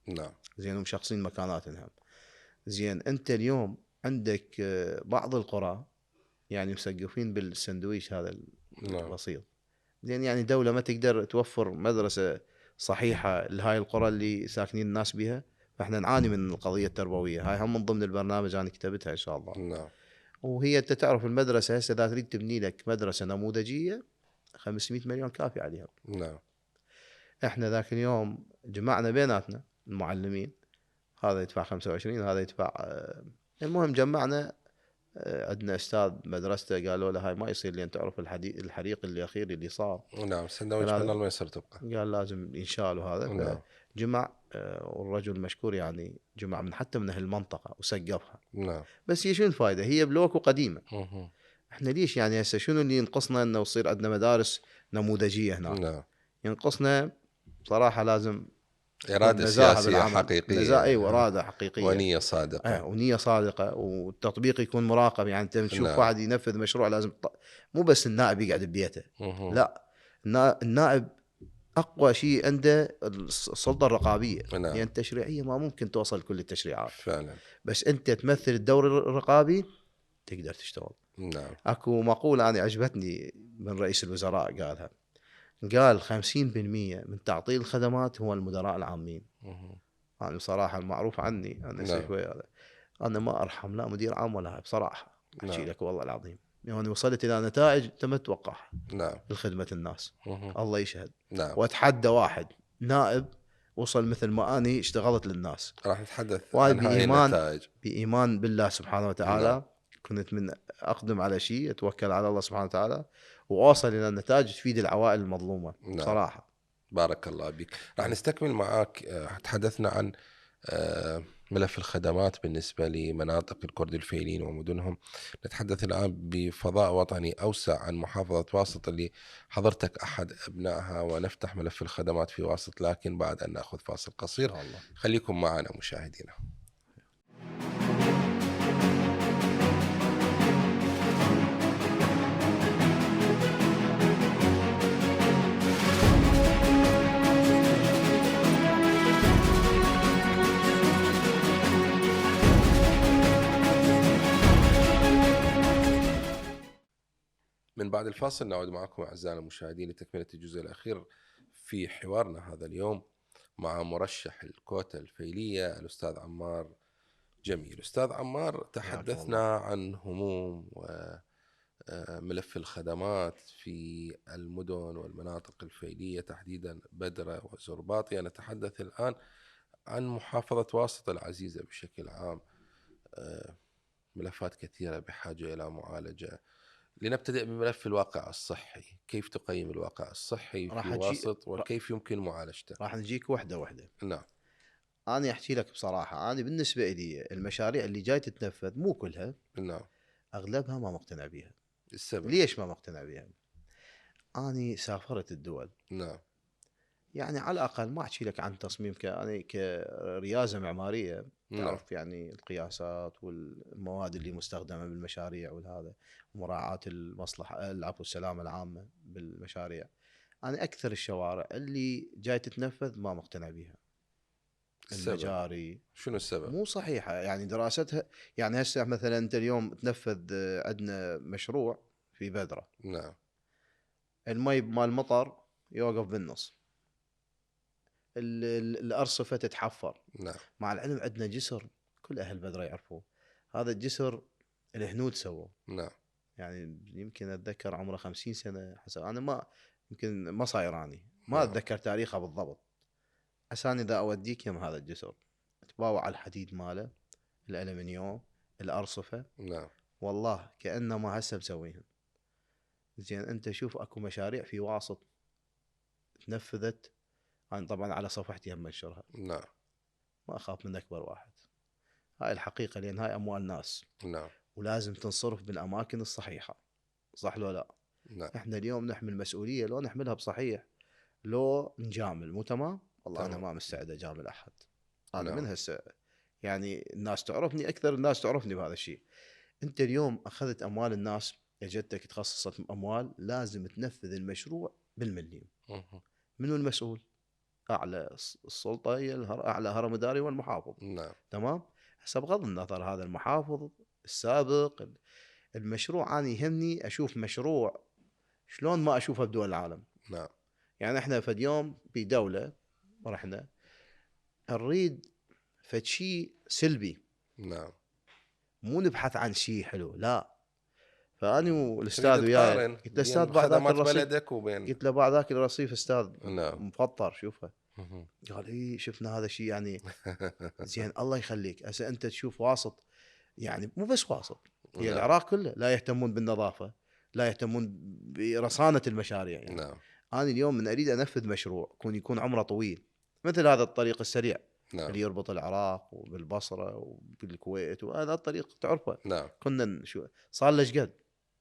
نعم زين، ومشخصين مكاناتهم. زين انت اليوم عندك بعض القرى يعني مسقفين بالسندويش هذا نعم البسيط. زين يعني دولة ما تقدر توفر مدرسة صحيحة لهاي القرى اللي ساكنين الناس بها. فاحنا نعاني من القضية التربوية هاي، هم من ضمن البرنامج انا كتبتها ان شاء الله. نعم وهي انت تعرف المدرسة هسه اذا تريد تبني لك مدرسة نموذجية 500 مليون كافي عليها. نعم احنا ذاك اليوم جمعنا بيناتنا المعلمين، هذا يدفع 25 هذا يدفع المهم جمعنا. عندنا استاذ مدرسته قالوا له هاي ما يصير، لان تعرف الحريق الاخير اللي صار، نعم سندويش قال من هذا، الله ما يصير تبقى. قال لازم ينشال وهذا. نعم فجمع والرجل مشكور يعني جمع من حتى من اهل المنطقه وسقفها. نعم بس هي شنو الفائده؟ هي بلوك وقديمه. مهم. احنا ليش يعني هسه شنو اللي ينقصنا انه يصير عندنا مدارس نموذجيه هناك؟ نعم ينقصنا بصراحه لازم تكون إرادة نزاهه سياسية بالعمل، حقيقية ايوه اراده حقيقيه، ونية صادقة. ونية صادقة، والتطبيق يكون مراقب. يعني انت تشوف نعم واحد ينفذ مشروع لازم مو بس النائب يقعد ببيته، مهم. لا، النائب اقوى شيء عنده السلطة الرقابية. نعم يعني التشريعية ما ممكن توصل كل التشريعات، فعلا. بس انت تمثل الدور الرقابي تقدر تشتغل. نعم اكو مقولة انا عجبتني من رئيس الوزراء قالها، قال 50% من تعطيل الخدمات هو المدراء العامين. مهم. انا بصراحة المعروف عني انا نعم شوي هذا، انا ما ارحم لا مدير عام ولا هاي بصراحه، احكي نعم لك والله العظيم. يعني وصلت الى نتائج انت ما تتوقعها نعم لخدمه الناس، مهم. الله يشهد. نعم واتحدى واحد نائب وصل مثل ما اني اشتغلت للناس، راح نتحدث وهاي عن هاي النتائج. بايمان بالله سبحانه نعم وتعالى. كنت من اقدم على شيء اتوكل على الله سبحانه وتعالى، واوصل الى نتائج تفيد العوائل المظلومه نعم بصراحه. بارك الله بك. راح نستكمل معك. تحدثنا عن ملف الخدمات بالنسبة لمناطق الكرد الفيلين ومدنهم. نتحدث الآن بفضاء وطني أوسع عن محافظة واسط اللي حضرتك أحد أبنائها، ونفتح ملف الخدمات في واسط، لكن بعد أن نأخذ فاصل قصير. الله. خليكم معنا مشاهدينا. بعد الفاصل نعود معكم أعزائنا المشاهدين لتكملة الجزء الأخير في حوارنا هذا اليوم مع مرشح الكوتا الفيلية الأستاذ عمار جميل. أستاذ عمار، حياكم الله. تحدثنا عن هموم وملف الخدمات في المدن والمناطق الفيلية تحديدا بدرة وزرباطية. نتحدث الآن عن محافظة واسط العزيزة بشكل عام. ملفات كثيرة بحاجة إلى معالجة. لنبتدئ بملف الواقع الصحي. كيف تقيم الواقع الصحي في واسط وكيف يمكن معالجته؟ راح نجيك وحدة وحدة. نعم. أنا أحكي لك بصراحة، أنا بالنسبة لي المشاريع اللي جاي تتنفذ مو كلها، نعم. أغلبها ما مقتنع بيها. السبب؟ ليش ما مقتنع بيها؟ أنا سافرت الدول. نعم. يعني على الأقل ما أحكي لك عن تصميم يعني كريازة معمارية، نعم. تعرف يعني القياسات والمواد اللي مستخدمة بالمشاريع والهذا، ومراعاة المصلحة العفو السلامة العامة بالمشاريع. أنا أكثر الشوارع اللي جاي تتنفذ ما مقتنع بيها. السبب؟ المجاري شنو السبب؟ مو صحيحة، يعني دراستها. يعني هسه مثلا أنت اليوم تنفذ عندنا مشروع في بدرة، نعم. المي مال المطر يوقف بالنص، الأرصفة تتحفر. نعم. مع العلم عندنا جسر كل أهل بدرة يعرفوه، هذا الجسر الهنود سووه. نعم. يعني يمكن أتذكر عمره 50 سنة حسب، أنا ما يمكن ما صايراني، ما نعم. أتذكر تاريخه بالضبط. عشان إذا أوديك يم هذا الجسر تباوع على الحديد ماله، الألمنيوم، الأرصفة، نعم. والله كأنه ما هسه مسويهم. زين أنت شوف أكو مشاريع في واسط تنفذت، أنا طبعا على صفحتي هم منشرها، نعم. ما أخاف من أكبر واحد. هاي الحقيقة، لأن هاي أموال ناس نعم. ولازم تنصرف بالأماكن الصحيحة، صح لو لا؟ نعم. إحنا اليوم نحمل مسؤولية، لو نحملها بصحيح، لو نجامل مو تمام. والله تمام. أنا ما مستعد أجامل أحد. أنا نعم. من هسه يعني الناس تعرفني، أكثر الناس تعرفني بهذا الشيء. أنت اليوم أخذت أموال الناس، اجتك تخصصت أموال، لازم تنفذ المشروع بالمليم. مهم. منو المسؤول؟ أعلى السلطة هي أعلى هرم إداري والمحافظ. نعم. تمام. هسه بغض النظر هذا المحافظ السابق، المشروع أنا يهمني أشوف مشروع شلون ما أشوفه بدول العالم. نعم. يعني إحنا في اليوم بدولة رحنا نريد فد شيء سلبي، نعم. مو نبحث عن شيء حلو، لا. فأنا والأستاذ تريد وياي تقارن قلت له بين أستاذ بعد ذاك خدمات الرصيف، بلدك وبين. قلت له بعد ذاك الرصيف أستاذ نعم. مفطر شوفه. مهم. قال إيه شفنا هذا الشيء يعني. زين الله يخليك، هسه أنت تشوف واسط، يعني مو بس واسط، هي نعم. العراق كله لا يهتمون بالنظافة، لا يهتمون برصانة المشاريع. يعني نعم. أنا اليوم من أريد أنفذ مشروع يكون عمره طويل، مثل هذا الطريق السريع نعم. اللي يربط العراق وبالبصرة وبالكويت، وهذا الطريق تعرفه. نعم. كنا صار له قد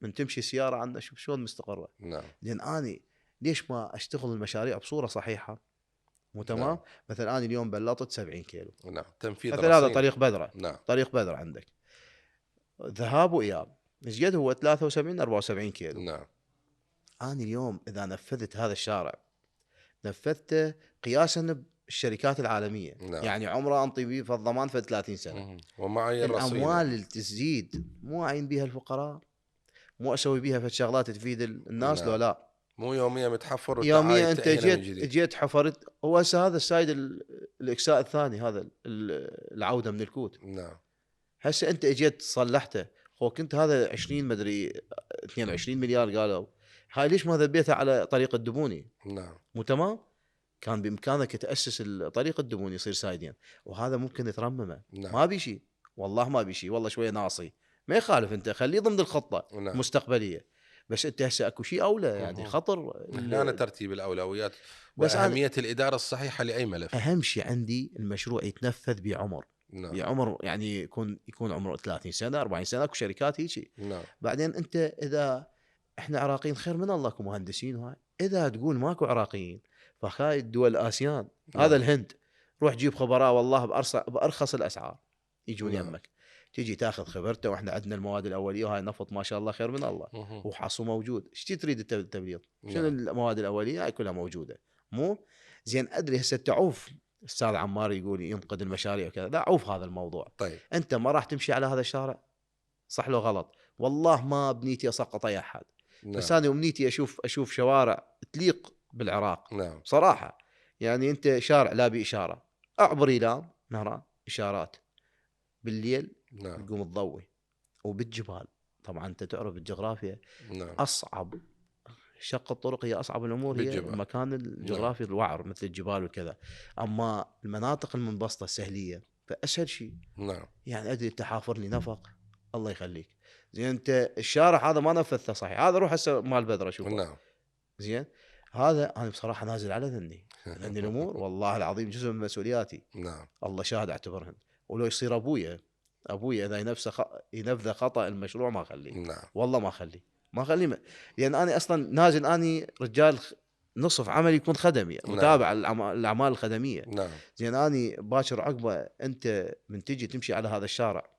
من تمشي سيارة عندنا، شوف شلون مستقرة. نعم. لأن أنا ليش ما أشتغل المشاريع بصورة صحيحة؟ مو تمام. نعم. مثلا أنا اليوم بلطت 70 كيلو، نعم. تنفيذ مثل هذا رصين. طريق بدرة. نعم. طريق بدرة عندك ذهاب وإياب، ايش قد هو 73 74 كيلو. نعم. أنا اليوم إذا نفذت هذا الشارع، نفذته قياسا بالشركات العالمية. نعم. يعني عمره أنطي به في الضمان في 30 سنة. مهم. ومعي الرصين. الأموال اللي تزيد مو أعين بيها الفقراء، مو أسوي بيها في شغلات تفيد الناس. نعم. لو لا مو يوميا متحفر يوميا أنت وتعايد هنا من جيت جديد. حفرت. هو هسه هذا السايد الإكساء الثاني، هذا العودة من الكوت، نعم. هسه أنت اجيت صلحته. هو كنت هذا 20 مدري 22 مليار قالوا، هاي ليش ما ذبيتها على طريق الدبوني؟ نعم. مو تمام. كان بامكانك تاسس الطريق الدبوني يصير سايدين، وهذا ممكن ترممه. نعم. ما بيشي، والله ما بيشي، والله شويه ناصي ما يخالف، انت خليه ضمن الخطه نعم. المستقبليه. بس انت هسه اكو شيء اولى، يعني خطر هنا ترتيب الاولويات بس واهميه الاداره الصحيحه لاي ملف. اهم شيء عندي المشروع يتنفذ بعمر. نعم. بعمر يعني يكون عمره 30 سنه 40 سنه، اكو شركات هيك. نعم. بعدين انت اذا احنا عراقيين خير من الله كمهندسين وهاي، اذا تقول ماكو عراقيين فهاي الدول الاسيان، نعم. هذا الهند، روح جيب خبراء والله بارخص الاسعار يجون نعم. يمك، تيجي تاخذ خبرته. واحنا عندنا المواد الاوليه وهاي نفط ما شاء الله خير من الله، مهم. وحصو موجود. ايش تريد التبليط؟ شنو نعم. المواد الاوليه هاي كلها موجوده. مو زين ادري هسه تعوف استاذ عمار يقول ينقد المشاريع وكذا، لا عوف هذا الموضوع. طيب. انت ما راح تمشي على هذا الشارع، صح لو غلط؟ والله ما بنيتي اسقط اي احد، بس نعم. انا امنيتي اشوف شوارع تليق بالعراق نعم. صراحه. يعني انت شارع لا باشاره، اعبر ايلام نهران اشارات، بالليل نعم. تقوم تضوي، وبالجبال. طبعا انت تعرف الجغرافيا، نعم. اصعب شق الطرق هي اصعب الامور هي بالجبال. المكان نعم. الجغرافي الوعر مثل الجبال وكذا. اما المناطق المنبسطه السهليه فاسهل شيء. نعم. يعني ادري انت حافر لي نفق، الله يخليك، زين انت الشارع هذا ما نفذته صحيح، هذا روح هسه مال بدر اشوفه، نعم. زين. هذا انا بصراحه نازل على ذني، لان الامور والله العظيم جزء من مسؤولياتي، نعم. الله شاهد اعتبرهن. ولو يصير ابويا اذا ينفذ خطا المشروع ما اخليه، نعم. والله ما اخليه، ما اخليه لان انا اصلا نازل، اني رجال نصف عملي يكون خدمي، نعم. متابع الاعمال الخدميه. نعم. زين اني باكر عقبه انت من تجي تمشي على هذا الشارع،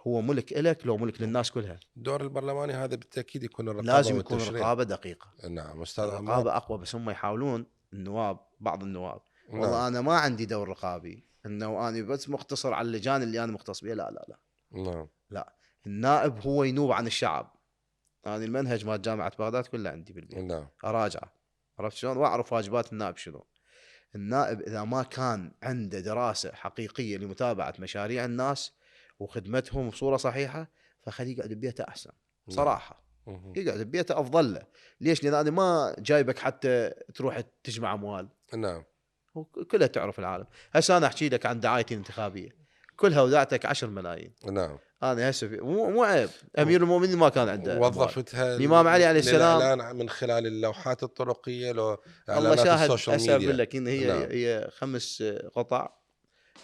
هو ملك إلك لو ملك للناس كلها. الدور البرلماني هذا بالتأكيد يكون الرقابة لازم يكون والتشريع. رقابه دقيقه، نعم أستاذ عمار. الرقابه اقوى. بس هم يحاولون النواب، بعض النواب، نعم. والله انا ما عندي دور رقابي، انه انا بس مقتصر على اللجان اللي انا مختص بها، لا لا لا نعم. لا. النائب هو ينوب عن الشعب. انا المنهج مال جامعه بغداد كله عندي بالبيت، نعم. اراجعه، عرفت شلون، واعرف واجبات النائب شنو. النائب اذا ما كان عنده دراسه حقيقيه لمتابعه مشاريع الناس وخدمتهم بصوره صحيحه، فخليه يقعد ببيته احسن نعم. صراحه. مهم. يقعد ببيته افضل له. ليش؟ لان انا ما جايبك حتى تروح تجمع اموال، نعم. كلها تعرف العالم. هسه انا احكي لك عن دعايتي الانتخابيه، كلها ودعتك 10 ملايين. نعم. انا هسه مو عيب، امير المؤمنين ما كان عنده اموال، وظفتها الامام علي عليه السلام، للإعلان من خلال اللوحات الطرقية، لو الله إعلانات شاهد. السوشيال هسه اقول ميديا. لك ان هي نعم. هي 5 قطع،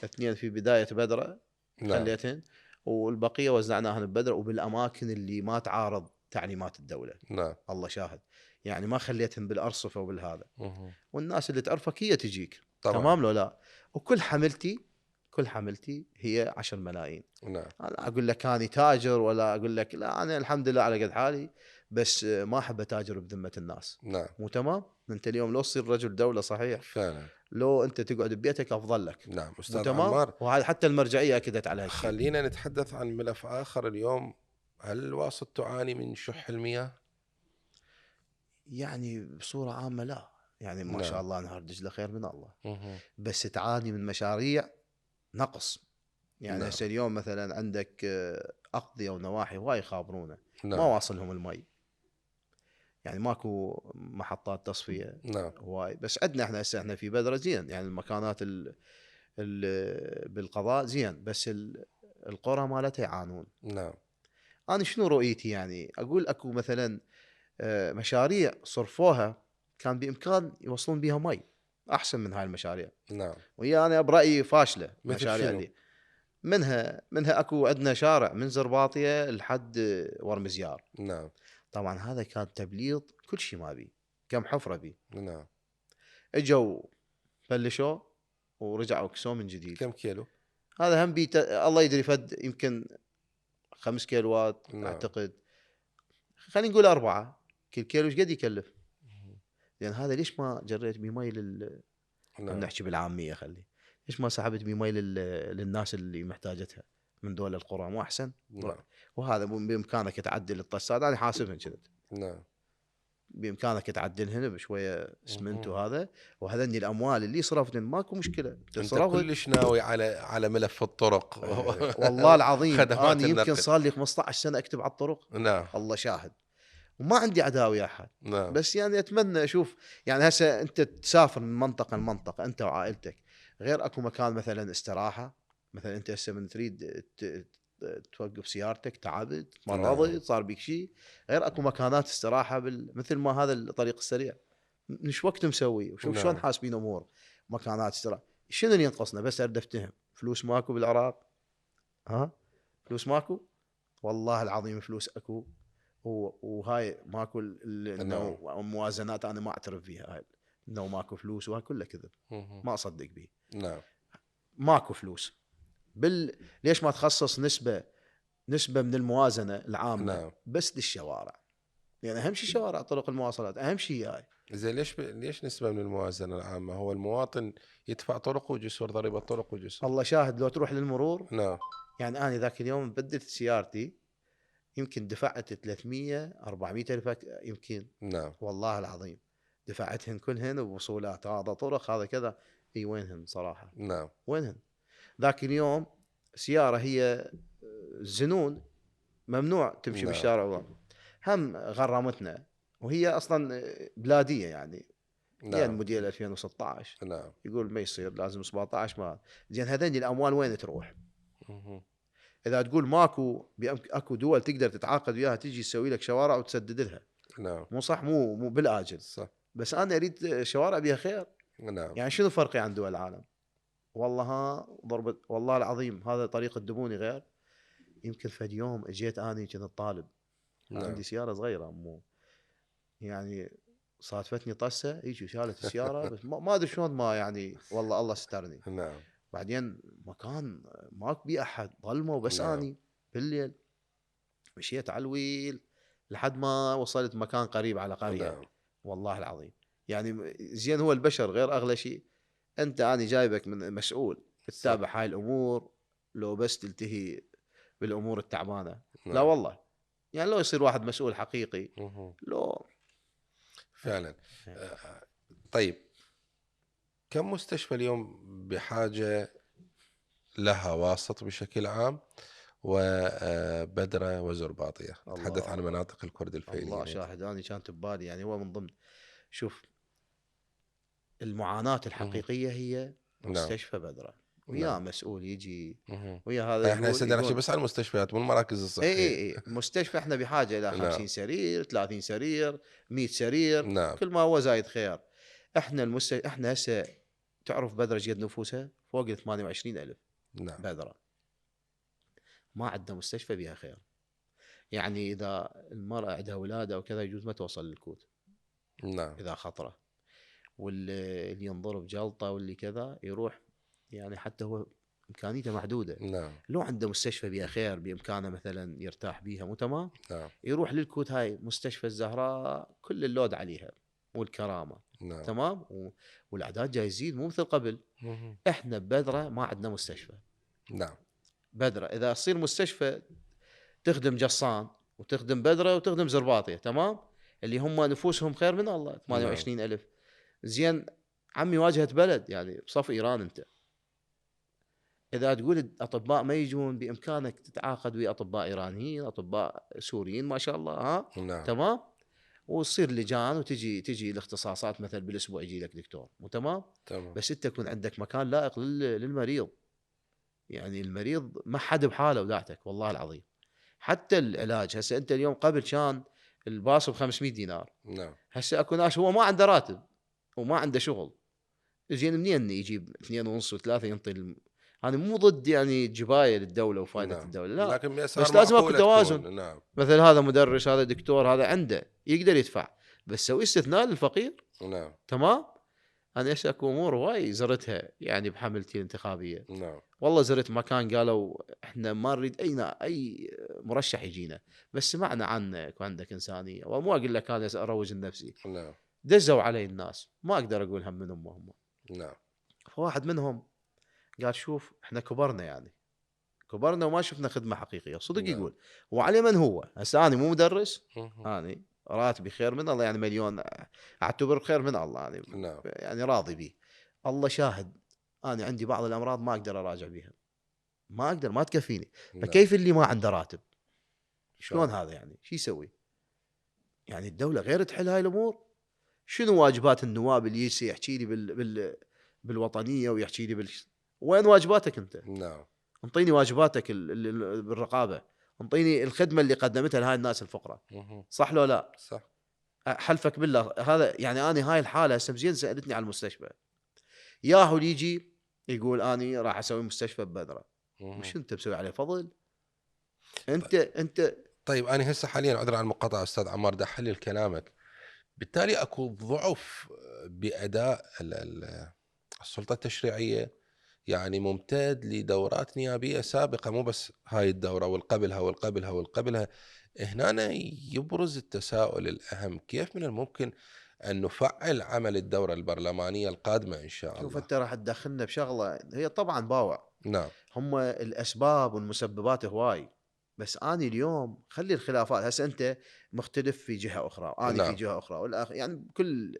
2 في بدايه بدره نعم. خليتهن، والبقيه وزعناهن ببدره وبالاماكن اللي ما تعارض تعليمات الدوله، نعم. الله شاهد. يعني ما خليتهم بالارصفه وبالهذا. مهم. والناس اللي تعرفك هي تجيك، طبعا. تمام لو لا. كل حملتي هي 10 ملايين. نعم. انا اقول لك اني تاجر، ولا اقول لك لا، انا الحمد لله على قد حالي، بس ما احب اتاجر بذمه الناس. نعم. مو تمام؟ انت اليوم لو تصير رجل دوله صحيح، فعلا. لو انت تقعد ببيتك افضل لك. نعم مو أستاذ تمام؟ عمار، وهذا حتى المرجعيه اكدت على هالشيء. خلينا نتحدث عن ملف آخر اليوم. هل الواسط تعاني من شح المياه؟ يعني بصوره عامه لا، يعني ما شاء نعم. الله نهر دجله خير من الله، مهم. بس تعاني من مشاريع نقص. يعني نعم. هسه اليوم مثلا عندك اقضيه ونواحي هواي يخابرونه، ما نعم. واصلهم المي، يعني ماكو محطات تصفيه نعم. هواي. بس عندنا احنا هسه احنا في بدره زين، يعني المكانات بالقضاء زين، بس القرى مالتها يعانون. نعم. انا شنو رؤيتي؟ يعني اقول اكو مثلا مشاريع صرفوها كان بامكان يوصلون بها مي احسن من هاي المشاريع، نعم. وهي انا برايي فاشله. مثل مشاريع شنو؟ اللي منها اكو عندنا شارع من زرباطيه لحد ورمزيار، نعم. طبعا هذا كان تبليط كل شيء ما بي، كم حفره بي، نعم. اجوا بلشوا ورجعوا كسوه من جديد. كم كيلو؟ هذا هم الله يدري، فد يمكن 5 كيلوات نعم. اعتقد، خلينا نقول 4. كل كيلو ايش قد يكلف؟ لان هذا ليش ما جريت بمي نعم. نحكي بالعاميه، ليش ما سحبت بمي للناس اللي محتاجتها من دول القرى؟ مو احسن؟ نعم. وهذا بامكانك تعدل الطسات، انا حاسبهن كذا، نعم. بامكانك تعدلهن بشويه اسمنت مهم. وهذا، وهذني الاموال اللي صرفتن ماكو مشكله انت تصرفت. كلش ناوي على ملف الطرق. والله العظيم خدمات انا يمكن النقل. صار لي 15 سنه اكتب على الطرق، نعم. الله شاهد، وما عندي عداوه ويا احد. نعم. بس يعني اتمنى اشوف، يعني هسه انت تسافر من منطقه لمنطقه انت وعائلتك، غير اكو مكان مثلا استراحه، مثلا انت هسه من تريد توقف سيارتك، تعبت مرضت نعم. صار بك شيء، غير اكو مكانات استراحه مثل ما هذا الطريق السريع مش وقت مسوي، وشوف شلون نعم. حاسبين امور. مكانات استراحه، شنو اللي ينقصنا؟ بس اريد افتهم، فلوس ماكو بالعراق؟ ها، فلوس ماكو؟ والله العظيم فلوس اكو، وهاي ماكو انه موازنات، انا ما اعترف فيها هاي، انه ماكو فلوس، وهاي كله كذب، مهم. ما اصدق به. نعم. ماكو فلوس. ليش ما تخصص نسبه من الموازنه العامه نعم. بس للشوارع؟ يعني اهم شيء شوارع طرق المواصلات، اهم شيء هاي. زين ليش نسبة من الموازنة العامة؟ هو المواطن يدفع طرق وجسور، ضريبة طرق وجسور. الله شاهد، لو تروح للمرور، نعم. يعني انا ذاك اليوم بدلت سيارتي يمكن دفعت 300 400 ألف يمكن، نعم. والله العظيم دفعتهن كلهن بوصولات، هذا طرق هذا كذا. اي وينهن صراحه؟ نعم. وينهن؟ ذاك اليوم سياره هي زنون، ممنوع تمشي نعم. بالشارع، هم غرامتنا، وهي اصلا بلاديه يعني. يعني نعم. موديل 2016 نعم. يقول ما يصير، لازم 17 ما. زين هذين الاموال وين تروح؟ مهم. اذا تقول ماكو اكو دول تقدر تتعاقد وياها تجي تسوي لك شوارع وتسدد لها، نعم. مو صح؟ مو بالاجل. صح. بس انا اريد شوارع بها خير. نعم. يعني شنو فرقي عن دول العالم؟ والله ها ضربت، والله العظيم هذا طريق الدبوني غير. يمكن فد يوم اجيت اني كنت طالب، عندي نعم. سياره صغيره، مو يعني صادفتني طسه يجي شالت السياره، بس ما ادري شلون، ما يعني والله الله سترني. نعم. بعدين مكان ماك بي احد، ظلمه وبس نعم. اني بالليل. مشيت على الويل لحد ما وصلت مكان قريب على قريه. نعم. والله العظيم يعني زين، هو البشر غير اغلى شيء. انت اني جايبك من مسؤول صح. تتابع هاي الامور، لو بس تلتهي بالامور التعبانه. لا نعم. والله، يعني لو يصير واحد مسؤول حقيقي، مهم. لو فعلا. طيب، كم مستشفى اليوم بحاجة لها واسط بشكل عام، وبدرة وزرباطية؟ نتحدث عن الله مناطق الكرد الله الفعليين. شاهد، اني كانت ببالي يعني هو من ضمن. شوف، المعاناة مهم. الحقيقية هي نعم. مستشفى بدرة، ويا نعم. مسؤول يجي مهم. ويا هذا طيب احنا هسه بدنا نحكي يقول بس عن المستشفيات مو المراكز اي الصحية. اي اي مستشفى احنا بحاجة الى 50 نعم. سرير، 30 سرير، 100 سرير، نعم. كل ما هو زايد خير. احنا هسه تعرف بدرة قد نفوسها فوق ال 28 ألف. نعم. بدرة ما عندنا مستشفى بها خير. يعني اذا المرأة عندها ولادة وكذا يجوز ما توصل للكوت نعم. اذا خطرة، واللي ينضرب جلطة واللي كذا يروح، يعني حتى هو امكانيته محدوده. نعم. لو عنده مستشفى بها خير بامكانه مثلا يرتاح بيها، مو تمام؟ نعم. يروح للكوت، هاي مستشفى الزهراء كل اللود عليها، والكرامه نعم. تمام، والاعداد جاي يزيد مو مثل قبل. مهم. احنا ببدره ما عندنا مستشفى. نعم. بدره اذا تصير مستشفى تخدم جصان وتخدم بدره وتخدم زرباطيه، تمام، اللي هم نفوسهم خير من الله، نعم. 28 ألف. زين عمي، واجهة بلد يعني بصف إيران أنت. إذا تقول الأطباء ما يجون، بإمكانك تتعاقد ويا أطباء إيرانيين، أطباء سوريين ما شاء الله، ها نعم. تمام، وتصير لجان وتجي الاختصاصات، مثلا بالأسبوع يجي لك دكتور، مو تمام؟ تمام. بس أنت يكون عندك مكان لائق للمريض. يعني المريض ما حد بحاله وداعتك، والله العظيم. حتى العلاج هسه، أنت اليوم قبل كان الباص ب 500 دينار، نعم. هسه اكو ناس هو ما عنده راتب وما عنده شغل، زين منين يجيب 2.5 و3 ينطي انا مو ضد يعني جبايه للدوله وفائده نعم. الدوله، لا، لكن بأسعار بس لازم اكو معقولة توازن. تكون. نعم. مثل هذا مدرس، هذا دكتور، هذا عنده يقدر يدفع، بس سوي استثناء للفقير. نعم. تمام. انا هسه اكو امور هواي زرتها يعني بحملتي الانتخابيه. نعم. والله زرت مكان قالوا احنا ما نريد اي مرشح يجينا، بس سمعنا عنك وعندك انسانيه، ومو اقول لك انا اروج لنفسي. نعم. دزوا علي الناس، ما اقدر اقول هم منهم هم. نعم. فواحد منهم قال شوف احنا كبرنا، يعني كبرنا وما شفنا خدمه حقيقيه صدق. نعم. يقول وعلي من هو هسه، انا مو مدرس، مهم. اني راتبي خير من الله، يعني مليون اعتبر خير من الله، يعني نعم. يعني راضي به. الله شاهد، انا عندي بعض الامراض ما اقدر اراجع بها، ما اقدر، ما تكفيني. نعم. فكيف اللي ما عنده راتب؟ شلون فعلا. هذا يعني؟ شو يسوي؟ يعني الدوله غير تحل هاي الامور. شنو واجبات النواب اللي يجي يحكي لي بالوطنيه ويحكي لي وين واجباتك انت؟ نعم. انطيني واجباتك بالرقابه، انطيني الخدمه اللي قدمتها لهاي الناس الفقراء، مهم. صح لو لا؟ صح. حلفك بالله هذا يعني. انا هاي الحاله هسه زين سالتني على المستشفى، ياهو اللي يجي يقول اني راح اسوي مستشفى ببدره، مهم. وش انت مسوي عليه فضل؟ انت طيب انا هسه حاليا، عذرا عن المقاطعه استاذ عمار، دا احلل كلامك. بالتالي اكو ضعف باداء السلطه التشريعيه، يعني ممتد لدورات نيابيه سابقه، مو بس هاي الدوره والقبلها والقبلها والقبلها. هنا يبرز التساؤل الاهم: كيف من الممكن ان نفعل عمل الدوره البرلمانيه القادمه ان شاء شوف، الله؟ انت راح تدخلنا بشغله هي طبعا باوع. نعم. هم الاسباب والمسببات هواي، بس اني اليوم خلي الخلافات، هسه انت مختلف في جهه اخرى، انا في نعم، جهه اخرى، والاخ يعني كل،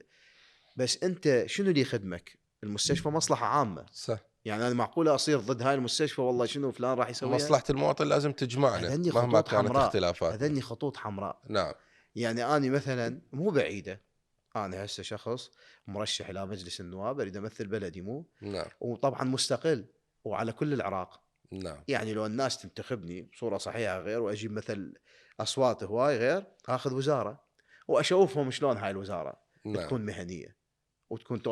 بس انت شنو اللي يخدمك؟ المستشفى مصلحه عامه. صح. يعني انا معقوله اصير ضد هاي المستشفى والله شنو فلان راح يسويها؟ مصلحة المواطن لازم تجمعنا هذني مهما خطوط كانت حمراء، اختلافاتنا. هذني خطوط حمراء. نعم، يعني اني مثلا مو بعيده، انا هسه شخص مرشح الى مجلس النواب، اريد امثل بلدي، مو نعم، وطبعا مستقل وعلى كل العراق. نعم، يعني لو الناس تنتخبني بصوره صحيحه غير، واجيب مثل اصوات هواي غير، اخذ وزاره واشوفهم شلون هاي الوزاره نعم، تكون مهنيه، وتكون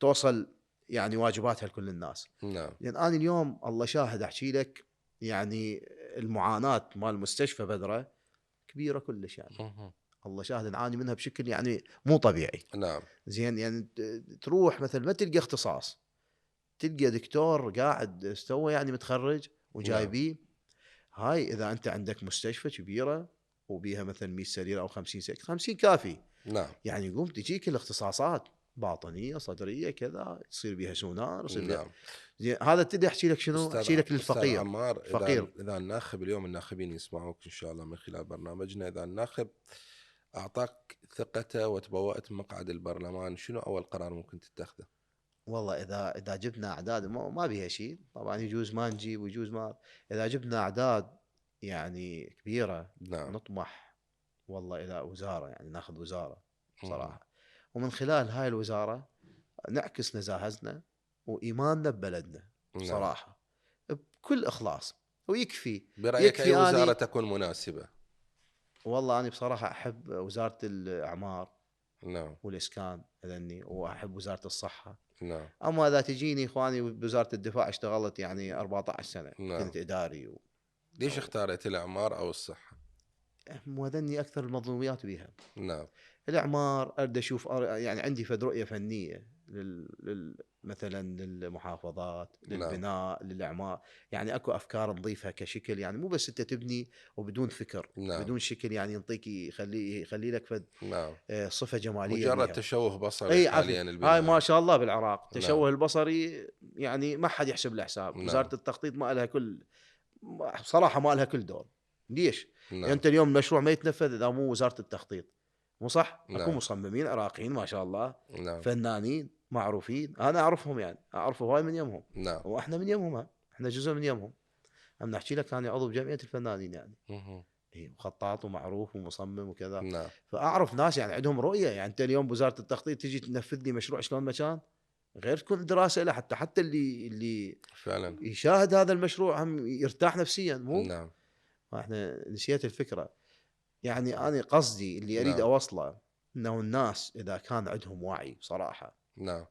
توصل يعني واجباتها لكل الناس. نعم، لان انا اليوم الله شاهد احكي لك، يعني المعاناه مال المستشفى بدره كبيره كلش يعني. مهم. الله شاهد نعاني منها بشكل يعني مو طبيعي. نعم، زين يعني تروح مثل ما تلقى اختصاص، تلقى دكتور قاعد استوى يعني متخرج نعم، وجايبيه. هاي اذا انت عندك مستشفى كبيره وبيها مثلا 100 سرير او 50 سرير، 50 كافي. نعم، يعني يقوم تجيك الاختصاصات، باطنيه، صدريه، كذا، يصير بيها سونار، يصير بيها. نعم. زين هذا تدري احكي لك شنو؟ احكي لك أستاذ للفقير. عمار، فقير. إذا الناخب اليوم، الناخبين يسمعوك إن شاء الله من خلال برنامجنا، إذا الناخب أعطاك ثقته وتبوأت مقعد البرلمان، شنو أول قرار ممكن تتخذه؟ والله اذا جبنا اعداد ما بيها شيء، طبعا يجوز ما نجيب ويجوز ما. اذا جبنا اعداد يعني كبيره، نعم، نطمح والله الى وزاره، يعني ناخذ وزاره مهم. صراحه. ومن خلال هاي الوزاره نعكس نزاهتنا وايماننا ببلدنا نعم. صراحه، بكل اخلاص. ويكفي، برأيك أي يكفي وزارة اني، تكون مناسبة؟ والله اني بصراحه احب وزاره الاعمار نعم، والاسكان هذني، واحب وزاره الصحه. نعم، اما اذا تجيني اخواني بوزاره الدفاع، اشتغلت يعني 14 سنه نعم. كنت اداري ليش أو اختارت الإعمار أو الصحة؟ وهذني اكثر المظلوميات بها. نعم، الاعمار اريد اشوف، يعني عندي فد رؤيه فنيه مثلا للمحافظات، نعم، للبناء، للاعمار. يعني اكو افكار نضيفها كشكل، يعني مو بس انت تبني وبدون فكر، نعم، بدون شكل، يعني ينطيك يخلي لك فد نعم. صفه جماليه مجرد بيها. تشوه بصري اي عفوا، حاليا هاي ما البناء. شاء الله بالعراق نعم، تشوه البصري، يعني ما حد يحسب له حساب. وزاره نعم، التخطيط ما لها كل، صراحه ما لها كل دور. ليش؟ يعني نعم، انت اليوم مشروع ما يتنفذ اذا مو وزاره التخطيط. مو صح؟ اكو نعم، مصممين عراقيين ما شاء الله، نعم، فنانين معروفين، انا اعرفهم، يعني اعرف هواي من يمهم، نعم، واحنا من يمهم، احنا جزء من يمهم. انا احكي لك انا عضو بجمعيه الفنانين يعني. مهم. إيه، وخطاط ومعروف ومصمم وكذا. نعم، فاعرف ناس يعني عندهم رؤيه. يعني انت اليوم بوزاره التخطيط تجي تنفذ لي مشروع شلون مكان، غير تكون دراسه له، حتى اللي فعلا. يشاهد هذا المشروع هم يرتاح نفسيا، مو. نعم، احنا نسيت الفكره. يعني انا قصدي اللي اريد نعم، اوصله، انه الناس اذا كان عندهم وعي بصراحه، نعم،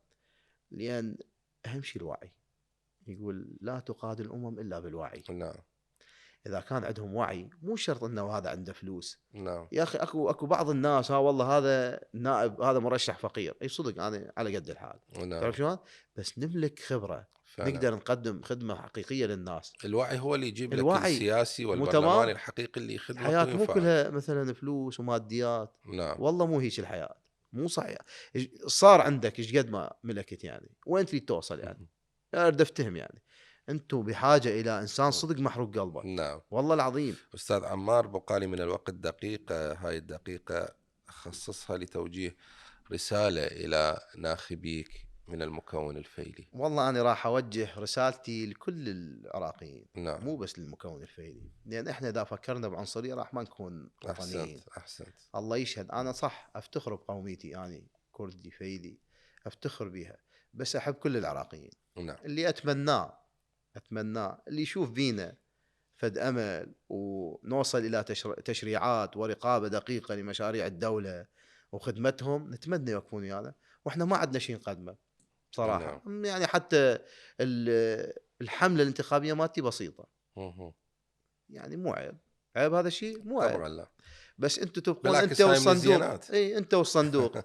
لان اهم شيء الوعي. يقول لا تقاد الامم الا بالوعي. نعم، اذا كان عندهم وعي، مو شرط انه هذا عنده فلوس. نعم، يا اخي اكو بعض الناس، ها والله هذا نائب، هذا مرشح فقير، اي صدق انا على قد الحال. نعم، تعرف شلون؟ بس نملك خبره، فعلا. نقدر نقدم خدمه حقيقيه للناس. الوعي هو اللي يجيب لك الوعي السياسي مو والبرلماني تمام. الحقيقي اللي يخدمك الحياه مو وينفعك. كلها مثلا فلوس وماديات. نعم، والله مو هيك الحياه، مو صحيح. صار عندك ايش قد ما ملكت، يعني وين تريد توصل يعني؟ مهم. اريد افتهم يعني. انتم بحاجه الى انسان صدق محروق قلبه، نعم. والله العظيم. أستاذ عمار، بقالي من الوقت دقيقة، هاي الدقيقة أخصصها لتوجيه رسالة إلى ناخبيك من المكون الفيلي. والله أنا راح أوجه رسالتي لكل العراقيين، نعم. مو بس للمكون الفيلي، لأن إحنا إذا فكرنا بعنصرية راح ما نكون أحسنت، وطنيين. أحسنت. الله يشهد، أنا صح أفتخر بقوميتي، أنا كردي فيلي، أفتخر بيها. بس أحب كل العراقيين. نعم، اللي أتمناه اللي يشوف بينا فد أمل، ونوصل إلى تشريعات ورقابة دقيقة لمشاريع الدولة وخدمتهم، نتمنى يوقفون ويانا. وإحنا ما عندنا شيء نقدمه نعم. بصراحة. يعني حتى الحملة الانتخابية مالتي بسيطة، مهم. يعني مو عيب. عيب هذا الشيء؟ مو عيب. طبعا لا. بس انتم تبقون انت بالعكس، هاي من والصندوق، الزيانات. اي انت والصندوق.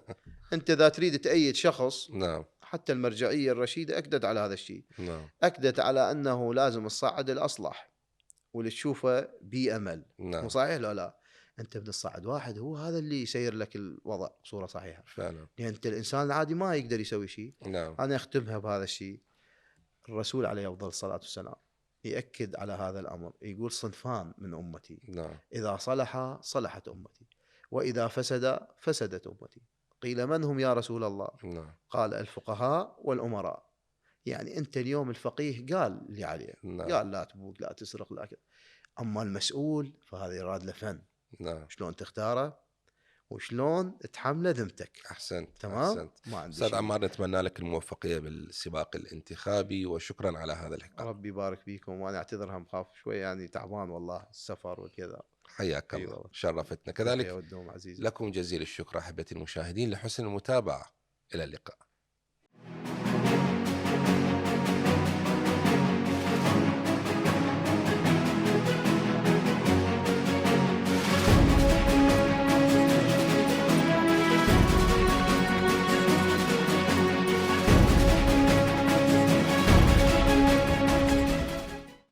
انت اذا تريد تأيد شخص، نعم، حتى المرجعية الرشيدة اكدت على هذا الشيء. نعم، اكدت على انه لازم تصعد الاصلح واللي تشوفه بي امل. مو نعم، صحيح لو لا؟ انت بتصعد واحد هو هذا اللي يسير لك الوضع بصورة صحيحة. فعلا. لان انت الانسان العادي ما يقدر يسوي شيء. نعم، انا اختمها بهذا الشيء. الرسول عليه افضل الصلاه والسلام يأكد على هذا الأمر، يقول صنفان من أمتي، نعم. إذا صلح صلحت أمتي، وإذا فسد فسدت أمتي. قيل من هم يا رسول الله؟ نعم. قال الفقهاء والأمراء. يعني أنت اليوم الفقيه قال اللي عليه، نعم. قال لا تبوق لا تسرق لا كذا، أما المسؤول فهذا يراد له فن، نعم. شلون تختاره وشلون تحمله ذمتك. أحسنت، تمام، أحسنت. ما عندي أستاذ شيء. عمار، نتمنى لك الموفقية بالسباق الانتخابي، وشكرا على هذا اللقاء. ربي يبارك فيكم، وأنا أعتذر هم خاف شوي يعني تعبان والله السفر وكذا. حياك اي الله، والله. شرفتنا التحية كذلك. والدوم عزيزي. لكم جزيل الشكر أحبتي المشاهدين لحسن المتابعة. إلى اللقاء.